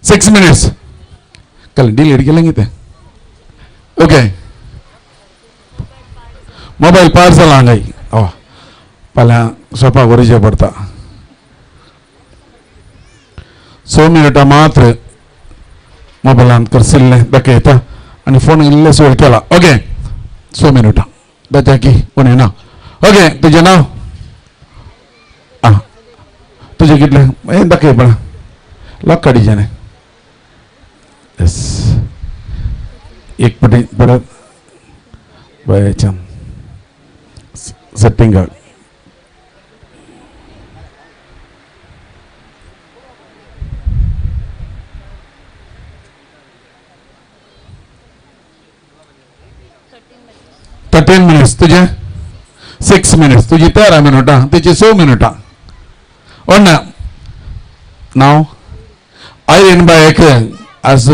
6 मिनिट्स कल डिलीट केलें कितें. ओके मोबायल पार्सल हांगाय हय फाल्यां शॉपाक व्हरचें पडटा. 6 मिनटां मात्र मोबायलान करशिल्लें दाखयता आनी फोन इल्लें वेळ केला. ओके 6 मिनटां ताच्या की कोणी ना. ओके तुजें नांव आं तुजें कितलें हें दाखय पळय लॉक काडीचें न्ही. येस एक पटी परत बरें सेटिंगाक 13 मिनिट्स तुझे 6 मिनिट्स तुझी 13 मिनटां तुजी 6 मिनटां ओना नांव आयरीन बायक आज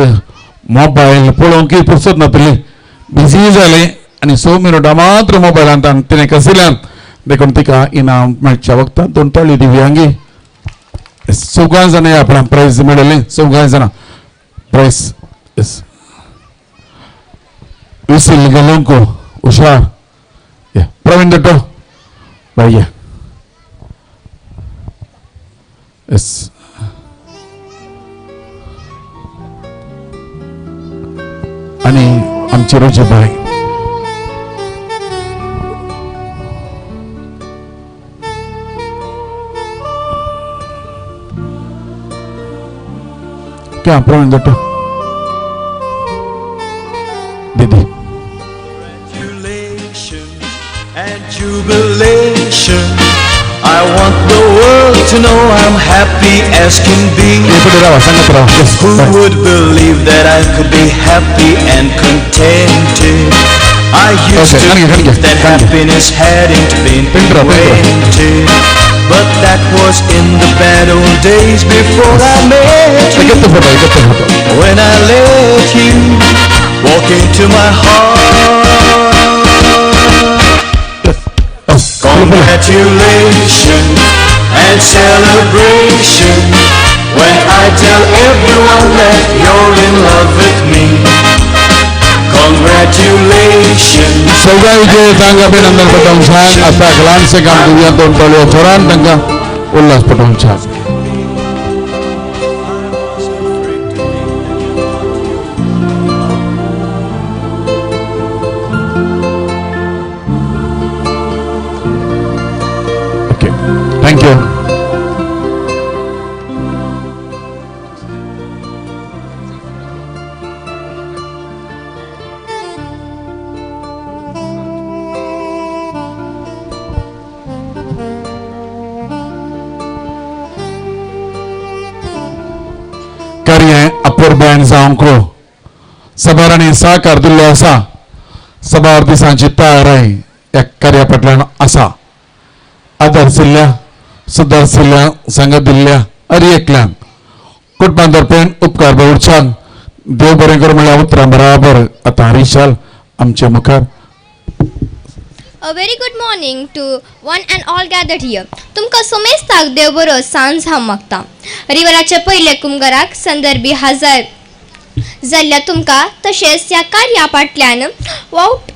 मोबायल पळोवंक पुरसत नातली बिजी जाली आनी 6 मिनटां मात्र मोबायलांत तिणें कसिल्यान देखून तिका इनाम मेळच्या वखदां 2 ताळी दिव्यांगी सगळ्यां जाणां आपणाक प्रायज मेळिल्लें सगळ्यां जाणां प्रायज विसील गेलोंक हुशार प्रवीण दत्तो बाय. येस आनी आमची रोजी बाय. ओके प्रवीण दट्टो दीदी. And jubilation, I want the world to know I'm happy as can be. Who would believe that I could be happy and contented? I used to think that happiness hadn't been invented, but that was in the bad old days before I met you. When I let you walk into my heart. Congratulations and celebration when I tell everyone that you're in love with me. Congratulations. सगळ्यांचे तांकां अभिनंदन पटोवंक सांग. आतां ल्हानशें काम दिवया दोन टोळयो जोरान तांकां उल्हास पटोवंक सांग. Thank you. कार्य अपुरबायन जावंक सबारांनी सहकार दिल्लो आसा. सबार दिसांची तयाराय ह्या कार्या फाटल्यान आसा. आदार दिल्ल्या सुदार दिल्ल्या सांगत दिल्ल्या हर एकल्यान कुटुंबान तर्फेन उपकार बावुरच्यान देव बरें कर म्हणल्यार उतरां बराबर आतां रिशाल आमच्या मुखार. A very good morning to one and all gathered here. तुमकां सोमेस्ताक देव बरो सांज हांव मागता. रिवराच्या पयले कुमगराक संदर्भी हजर जाल्ल्या तुमकां तशेंच ह्या कार्या फाटल्यान वावट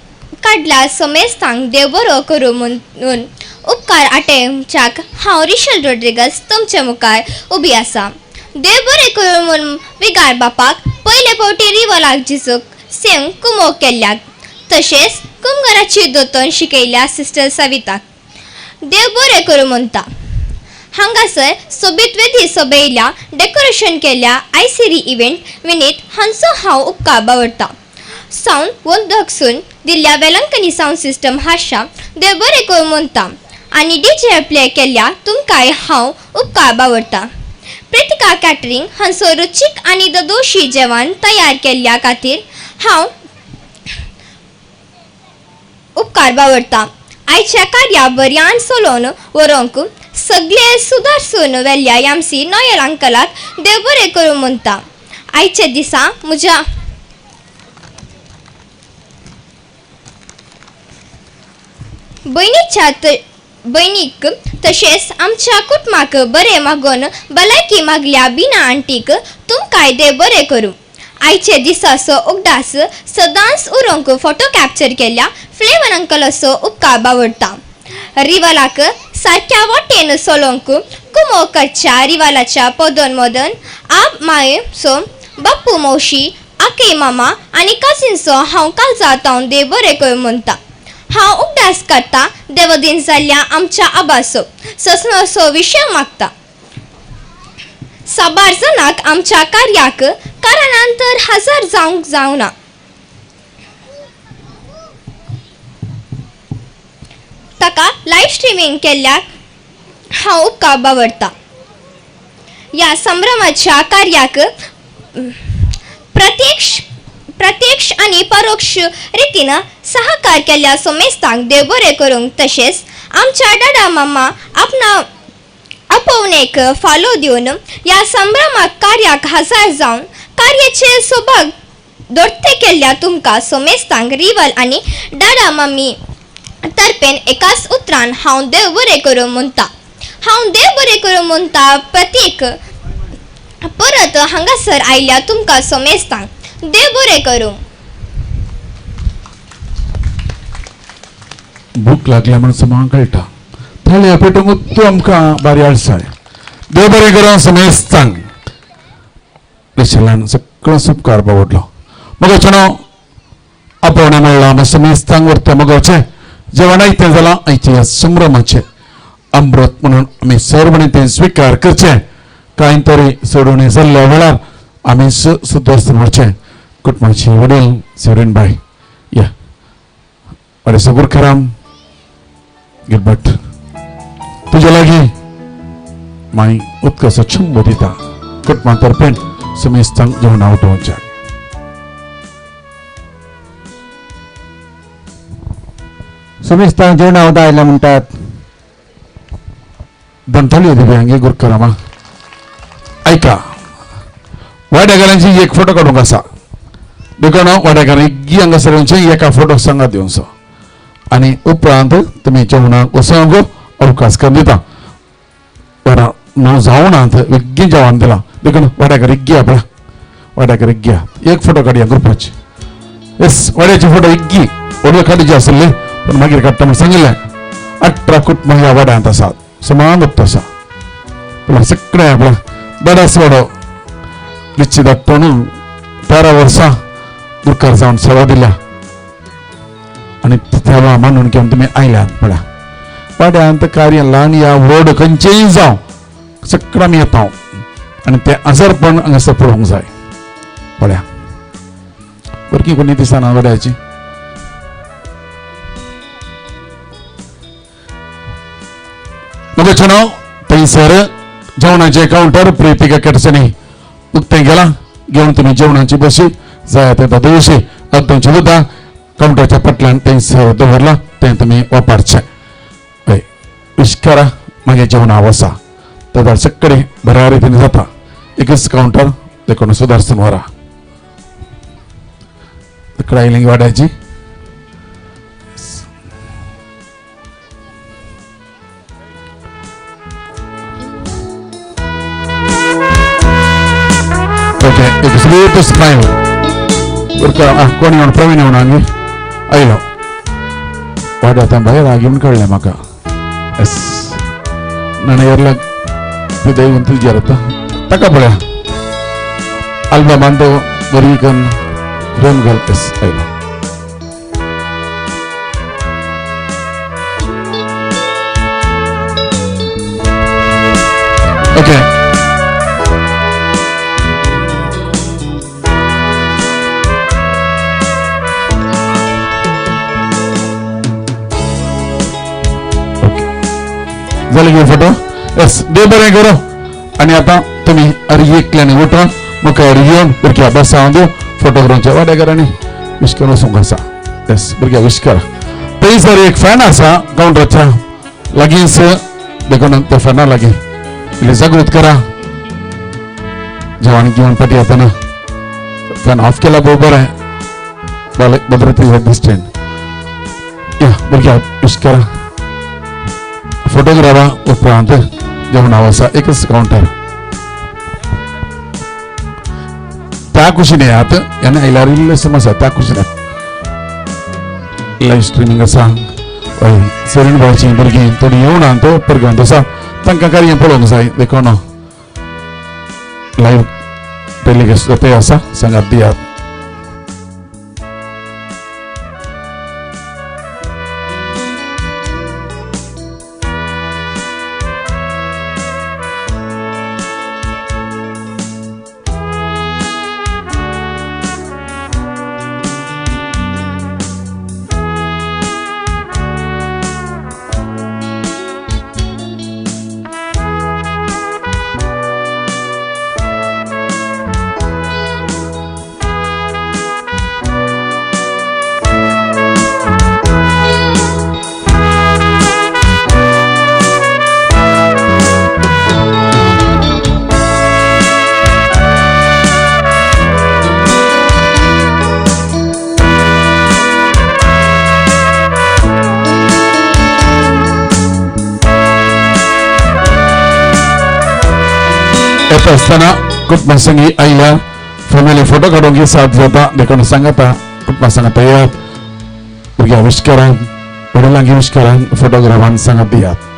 काडल्या सोमेस्तांक देव बरो करूं म्हणून उपकार आटेच्याक हांव रिशल रोड्रिगस तुमचे मुखार उबी आसा. देव बरें करूं म्हूण विगार बापाक पयले फावटी रिवलाक जिजूक सेम कुमोक केल्ल्याक तशेंच कुमगराची दोतोन शिकयल्या सिस्टर सविताक देव बरें करूं म्हणटा. हांगासर सोबीत वेदी सोबयल्या डेकोरेशन केल्ल्या आयसिरी इव्हेंट विनीत हांचो हांव उपकार बावडटा. सावंड वोदकसून दिल्ल्या वेलंकनी सावंड सिस्टम हाशा देव बरें करूं म्हणटा आनी डी जे प्ले केल्ल्या तुमकांय हांव उपकार बावडटा. प्रतिका कॅटरींग हांचो रुचीक आनी ददोशी जेवण तयार केल्ल्या खातीर हांव उपकार बावडटा. आयच्या कार्या बऱ्यान सोलोवन व्हरूंक सगळे सुदारसून वेल्ल्या यामसी नॉयल अंकलाक देव बरें करूं म्हणटा. आयच्या दिसा म्हज्या भयणीच्या भयणीक तशेंच आमच्या कुटुंबाक बरें मागून भलायकी मागल्या बिना आंटीक तुमकांय देव बरें करूं. आयचे दिसाचो उगडास सदांच उरोंक फोटो कॅप्चर केल्ल्या फ्लेवन अंकलाचो उपकार बावडटा. रिवालाक सारक्या वाटेन सोलोंक कुमो करच्या रिवालाच्या पदन मदन आप माय सो बाप्पू मावशी आके मामा आनी काजीनचो हांव कालजा तावन देव बरें करूं म्हणटा. हांव उगडास काडटा देवदीन जाल्ल्या आमच्या आबासो ससनाचो विशय मागता. साबार जणांक आमच्या कार्याक कारणान तर हजर जावंक जावना. ताका लायव्ह स्ट्रिमींग केल्ल्याक हांव उपकार बावडटा. ह्या संभ्रमाच्या कार्याक प्रत्यक्ष आनी परोक्ष रितीन सहकार केल्ल्या सोमेस्तांक देव बरें करूंक तशेंच आमच्या डाडा मामा आपणा आपोवणेक फालो दिवन ह्या संभ्रमाक कार्याक हजर जावन कार्याचे सोभाग दोडते केल्ल्या तुमकां सोमेस्तांक रिवल आनी डाडा मामी तर्फेन एकाच उतरान हांव देव बरें करूं म्हणटा. हांव देव बरें करूं म्हणटा प्रत्येक परत हांगासर आयल्या तुमकां सोमेस्तांक देव बरें करूं. भूक लागल्या म्हणून समां कळटा थाळ्या पेटूंक तूं आमकां बारी आडसाळे. देव बरें करूं समेस्तांक. रिशलान सगळो सुपकार बावडलो. मग चणो आपोवणें मेळ्ळां आमी समेस्तांक व्हरता मगोचें जेवण आयतें जालां आयचें ह्या संभ्रमाचें अमृत म्हणून आमी सर्वांनी तें स्विकार करचें. कांय तरी सोडोवणें जाल्ल्या वेळार आमी सुद्दां म्हणचें कुटुंबाची वडील सेवरीन बाय या अरे सबूर खराम गिलबर्ट तुज्या लागीं माई उदकाचो चुंबो दिता कुटुंबा तर्फेन सुमेस्तांक जेवणा उठोवच्या. सुमेस्तांक जेवणा उदा आयला म्हणटात. दंताली दिव्या हांगे गुरकरामा आयका वाड्याकारांची एक फोटो काडूंक आसा देखून वाड्याकारांनी एग्गी हांगासर येवचें एका फोटो सांगात दिवचो आनी उपरांत तुमी जेवणाक वचोंक अवकाश करून दिता. वरां 9 जावनात बेगीन जेवण दिलां देखून वाड्याकार एग्गी आपल्या वाड्याकार एग्गी एक फोटो काडया ग्रुपाची. येस वाड्याची फोटो एग्गी व्हडले काडचे आसले पूण मागीर काडटा म्हूण सांगिल्लें. 18 कुटुंबां ह्या वाड्यांत आसात समान उक्त आसा पूण सगळें आपल्या बराच वाडो लिच्ची दाखोवन 13 वर्सां गुरकार जावन सेवा दिल्या आनी सेवा मानून घेवन तुमी आयल्यात पळया. वाड्यांत कार्य ल्हान या व्हड खंयचेंय जावं सगळें आमी येता आनी तें आजारपण हांगासर पळोवंक जाय पळया. भुरगीं कोणी दिसना वाड्याची. म्हजें नांव थंयसर जेवणाचें कावंटर प्रितिका केटसनी उक्तें गेलां घेवन तुमी जेवणाची बशी जाय ते दिवशी अर्दांची सुद्दां कावंटराच्या फाटल्यान थंयसर दवरलां तें तुमी वापरचें. हय विश करा मागीर जेवणा वसा तर सगळे बऱ्या रितीन जाता. एकच कावंटर देखून सुदारसून व्हरा. तकडे आयली वाड्याची. ओके एक स्वीट स्माईल कोण येवन प्रवीण येवन हांगे आयलो वाड्या आतां भायर आगी म्हूण कळ्ळें म्हाका. एस नाणें दैवून तुजेर आतां ताका पळया आल्बमान तो बरी करून फ्रेम घाल. एस आयलो. ओके जाले गे फोटो. येस देव बरें करूं. आनी आतां तुमी अरे एकल्यान उठून मुखार येवन भुरग्या बसावन दिव फोटो करूंचे वाड्याकारांनी विश करून वचूंक आसा. येस भुरग्या विश करा. थंयसर एक फॅन आसा कावंटराच्या लागींच देखून त्या फॅना लागीं इल्लें जागृत करा. जेवण घेवन फाटीं येतना फॅन ऑफ केला भोव बरें भद्रते दिसटेन. या भुरग्या विश करा. फोटोग्राफा उपरांत जेवणा आसा एकच कावंटर त्या कुशीन येयात आनी आयल्यार इल्लें समज आसा त्या कुशीन लायव्ह स्ट्रिमींग आसा. हय सरीण भावाचीं भुरगीं थोडीं येवना तो परगांत आसा तांकां कार्य पळोवंक जाय देखून लायव्ह टेलिकास्ट ते आसा सांगात दियात. येता आसतना कुटुंबा संगी आयल्या फॅमिली फोटो काडूंक साथ जाता देखून सांगता कुटुंबा सांगता येयात भुरग्यां विश करात वडिलांक विश करात फोटोग्राफान सांगात दियात.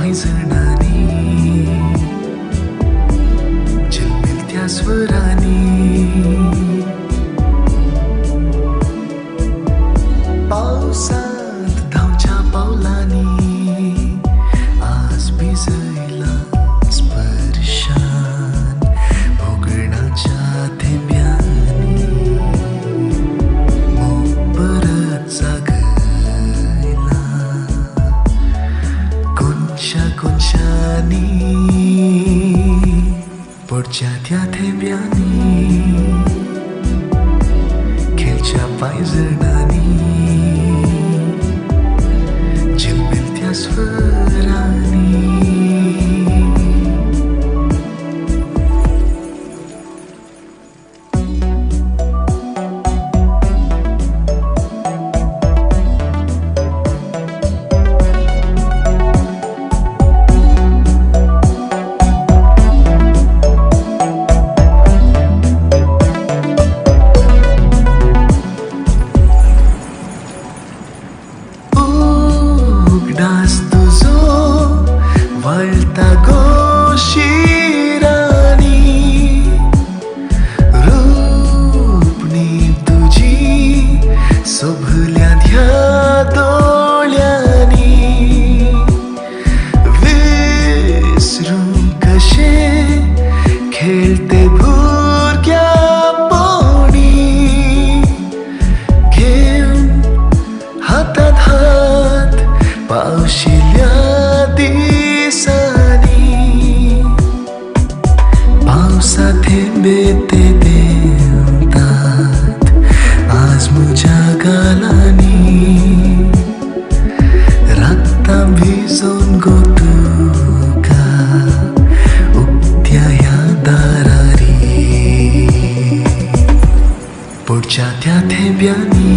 पांयजणांनी झिलमिलत्या स्वरांनी पावसांत धांवच्या पावलांनी आज भिजयला स्पर्शान भोगणाच्या थेंब्यांनी मोग परत जागयला कोनशा कोनशांनी पडच्या त्या थेंब्यांनी खेळच्या पांयजणांनी झिलमिलत्या स्वरांनी. उगडास तुजो वळटा गो शिरांनी रूपणी तुजी सोबल्या ह्या दोळ्यांनी विसरूं कशें खेळते भुरग्यापणी घेवन हातांत हात पावशिल्या दिसांनी पावसा थेंबे ते देंवतात आज म्हज्या गालांनी रातां भिजोवन गो तुका उक्त्या ह्या दारारी पडच्या त्या थेंब्यांनी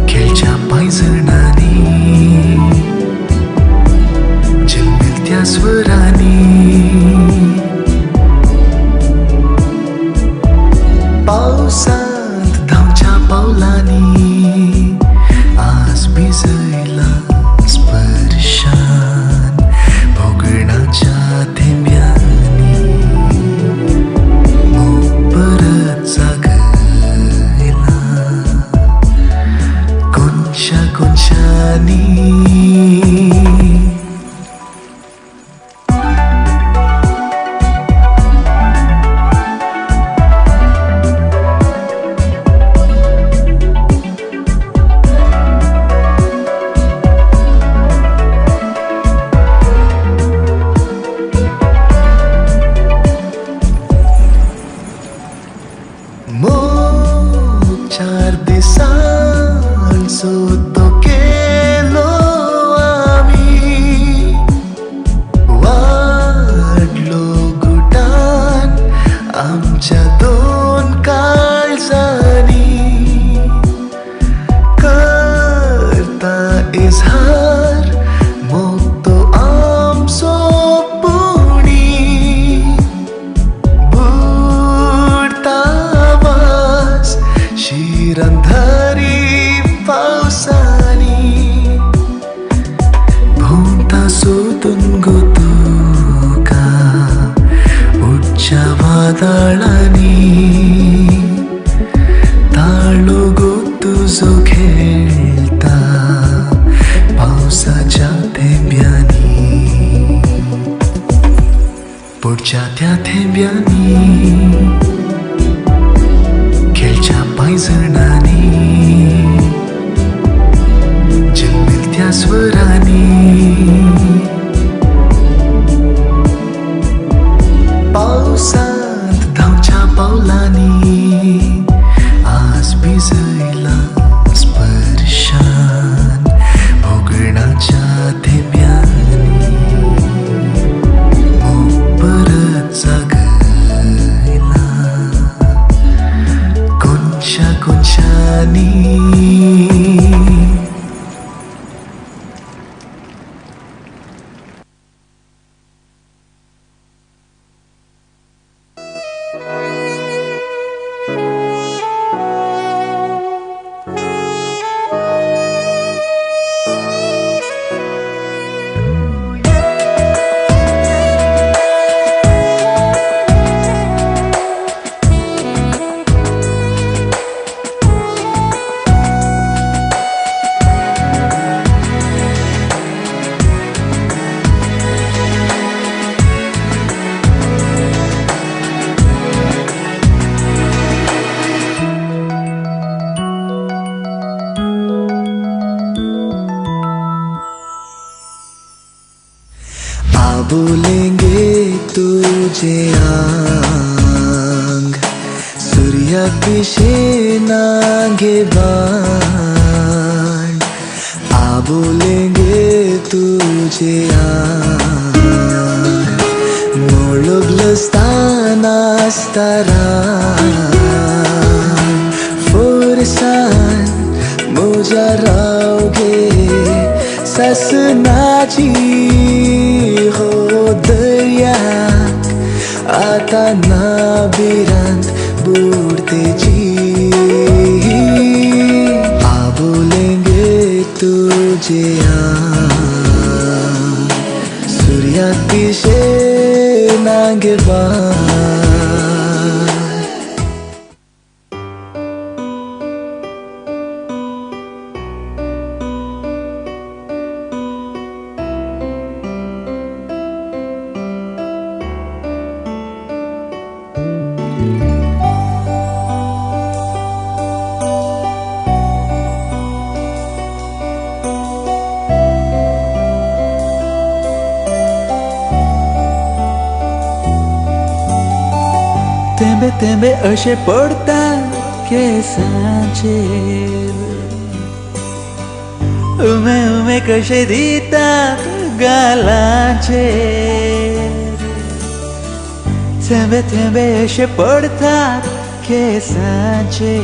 खेळच्या पांयजणांनी झिलमिलत्या स्वरांनी पावसांत धांवच्या पावलांनी आज भिजयला स्पर्शान भोगणाच्या थेंब्यांनी मोग परत जागयला कोनशा कोनशांनी. मोग चार दिसांचो तो केलो आमी वाडलो गुटान आमच्या दोन काळजांनी करता इजहार मोग तो आमचो पुणी बुडता वास शिरंधरी पावसानी भोंवता सोदून गो तुका उडच्या वादळांनी ताळो गो तुजो खेळटा पावसाच्या थेंब्यांनी पडच्या त्या थेंब्यांनी खेळच्या पांयजणांनी झिलमिलत्या स्वरांनी पावसांत धांवच्या पावलांनी आज भिजयला स्पर्शान भोगणाच्या थेंब्यांनी मोग परत जागयला कोनशा कोनशांनी. नागे बाण आ बोलेंगे तुझे मोळबलस्तान आसतारा फोरसान मुझा रावगे ससनाची हो दर्याक आता ना भिरांत बुडतेची आ बोलेंगे तुझे सूर्या तिशे नागे बाण. थेंबे थेंबे अशे पडता केसांचेर उमे उमे कशे दितात गालांचेर थेंबे थेंबे अशे पडतात केसांचेर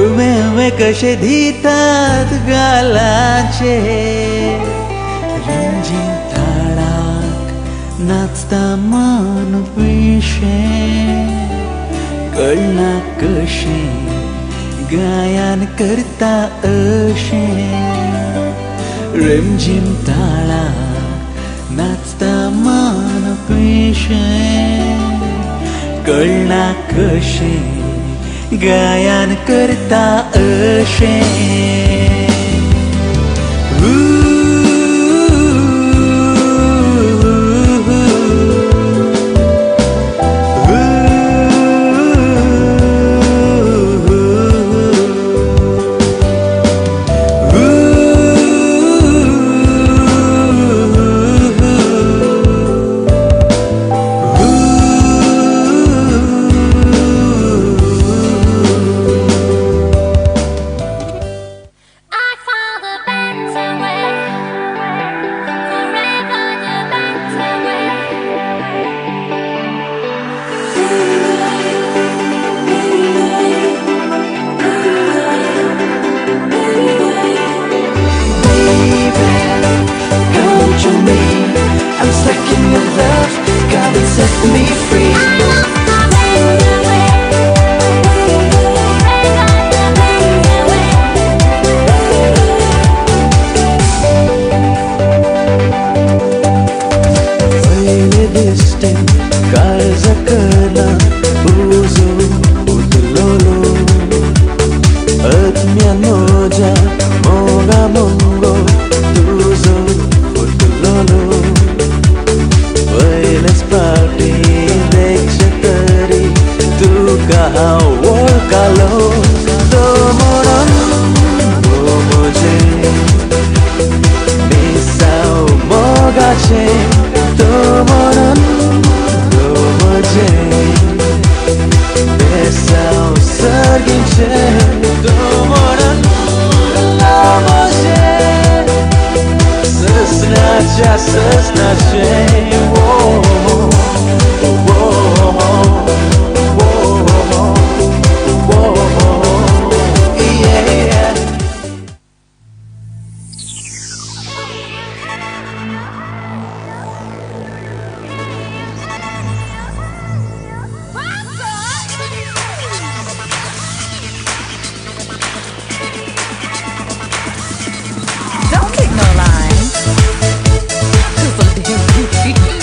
उमे उमे कशे दितात गालांचेर रिमझिम ताळाक नाचता मन पिशें कळना कशें गायन करता अशें रिमझिम ताळाक नाचता मन पिशें कळना कशें गायन करता अशें. Don't kick no line. 'Cause I'm damn goofy.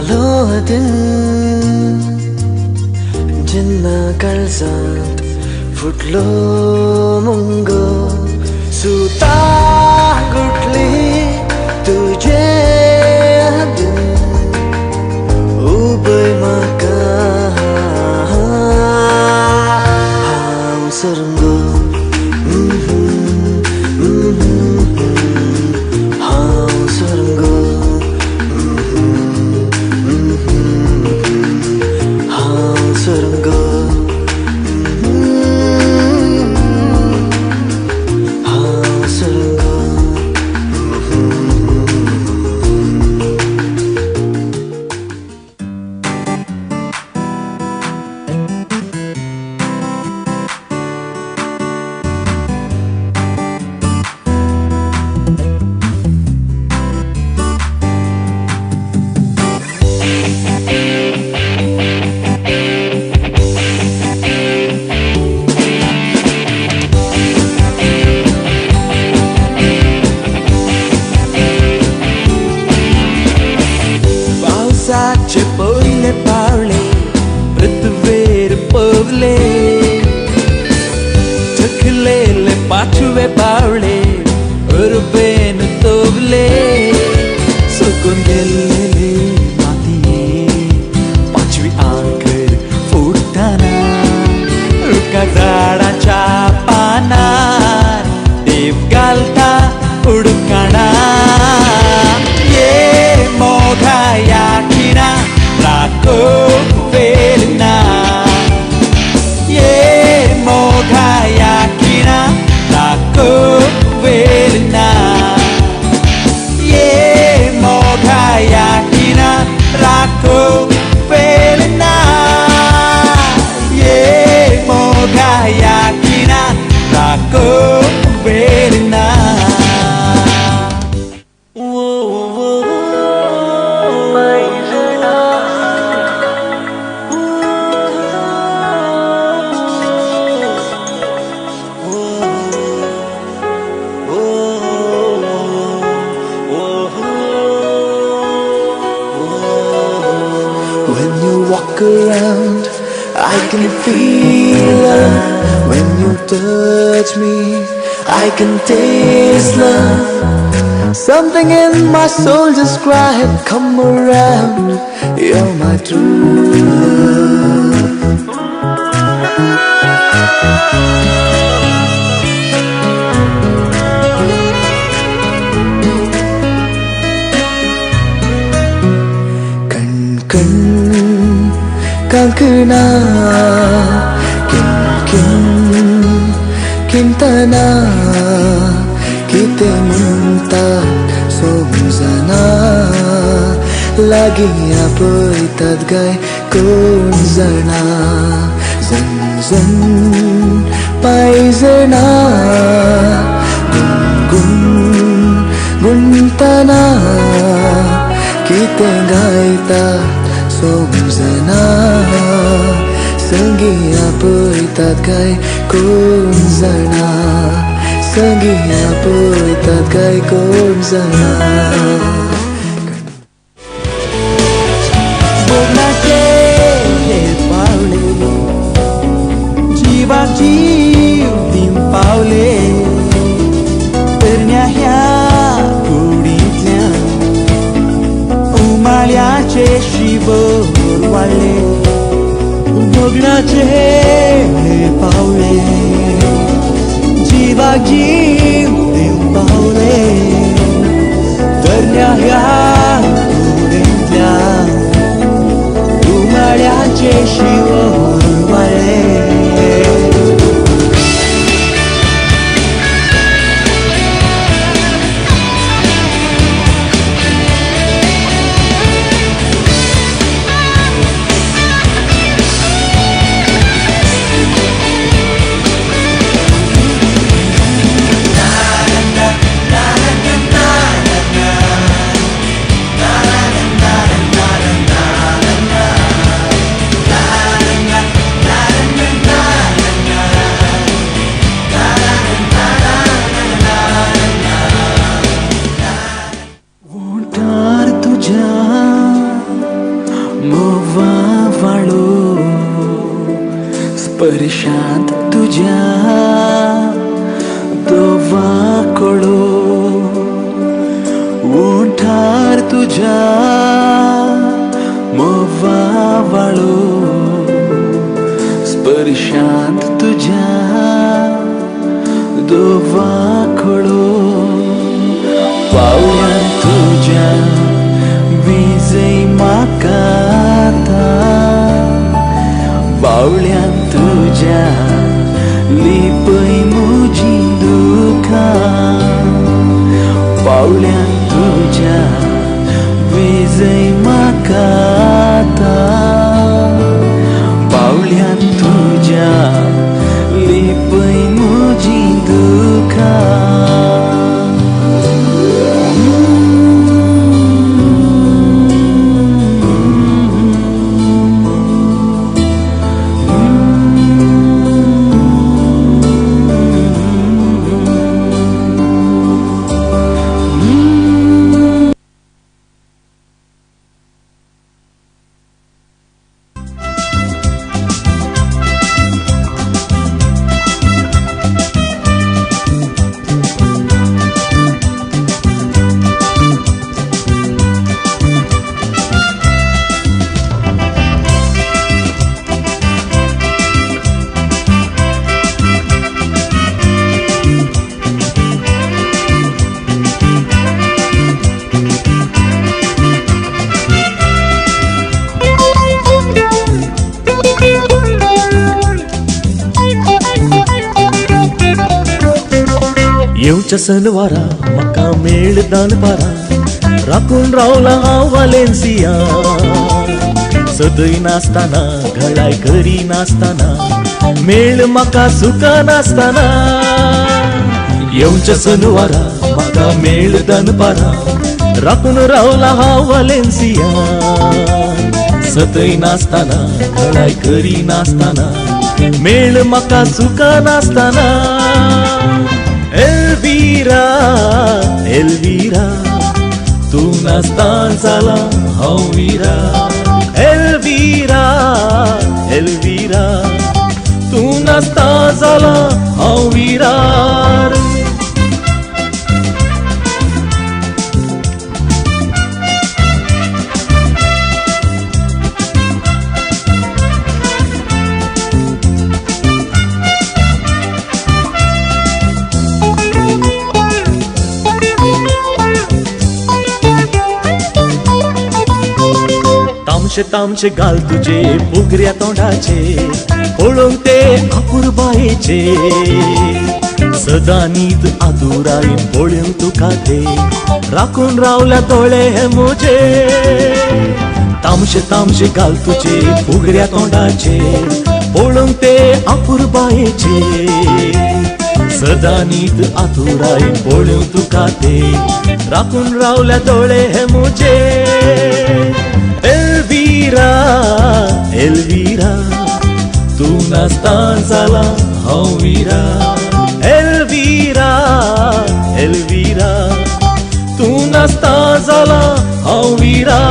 जालो दिन जेन्ना काळजांत फुटलो मुंगो सुता गुटली तुझे यादीन उबय म्हाका हांव सरंगो हांव सरंगो हांव सरंगो हांव सरंगो. पावसाचे पयले पावले पृथ्वेर पवले थकलेले पाचवे पावले उर्बेन तोवले सुकून गेल्ले मातये पाचवी आंकर फुटतना रुखा झाडाच्या पानार देव घालता उडकाणा ये मोगा या खिणा राखो वेलना ये मोगा या खिणा राखो वेलना ये मोगा या खिणा राखो वेलना ये मोगा या खिणा राखो वेलना. When you walk around, I can feel love. When you touch me, I can taste love. Something in my soul just cried, come around. You're my true love. कण कांकणा किन किन किंतना कितें म्हणटा समजना लागीं आपयतात गाय कोण जाणा जन जन पांयजणा गुण गुणतना कितें गायता समजना संगी आपयतात काय कोण जाणा संगी आपयतात काय कोण जाणा. मोगलाचे हे पावले जिवाक जीव दिवंक पावले तरण्या ह्या कुडींतल्यान उमाळ्याचे शिवर वाडले मोगलाचे हे पावले जिवाक जीव दिवंक पावले तरण्या ह्या कुडींतल्यान उमाळ्याचे शिवर वाडले. मोवा वाळो स्पर्शांत तुज्या दोवा कळो ओंठार तुज्या मोवा वाळो स्पर्शांत तुज्या दोवा कळो पावल्यान तुज्या विजय म्हाका बावल्यान तुज्या लिपय म्हजी दुखां बावल्यान तुज्या विजय म्हाका बावल्यान तुज्या लिपय म्हजी दुखां. येवच्या सनवारा म्हाका मेळ दनपारा राखून रावला हांव वालेन्सिया सदय नासतना घडाय करी नासतना मेळ म्हाका सुखा नासतना येवच्या सनवारा म्हाका मेळ दनपारा राखून रावला हांव वालेन्सिया सदय नासतना घडाय करी नासतना मेळ म्हाका सुखा नासतना. एल्विरा एल्विरा तूं नासतना जाला हांव विरा एल्विरा एल्विरा तूं नासतना जाला हांव विरा. तामशे तामशे गाल तुझे फुगऱ्या तोंडाचे पळोवंक ते अपुरबायेचे सदां न्हीद आदुरायेन पळोवंक तुका ते राखून रावल्या दोळे हे म्हजे. तामशे तामशे गाल तुझे फुगऱ्या तोंडाचे पळोवंक ते अपुरबायेचे सदां न्हीद आदुरायेन पळोवंक तुका ते राखून रावल्या दोळे हे म्हजे. एल्विरा एल्विरा तूं नासतना जाला हांव विरा एल्विरा एल्विरा तूं नासतना जाला हांव विरा.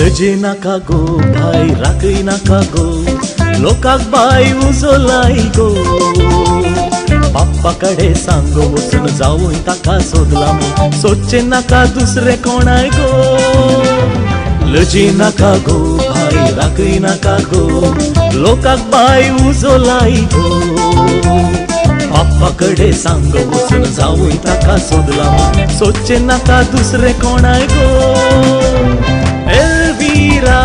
लजे नाका गो भाई राखय नाका गो लोकांक बाय उजो लाय गो बाप्पा कडे सांगो वचून जावूय ताका सोदला म्हूण सोदचें नाका दुसरें कोणाय गो. लजे नाका गो भाई राखय नाका गो लोकांक बाय उजो लाय गो बाप्पा कडे सांगो वचून जावूय ताका सोदला म्हूण सोदचें नाका दुसरें कोणाय गो. एल्विरा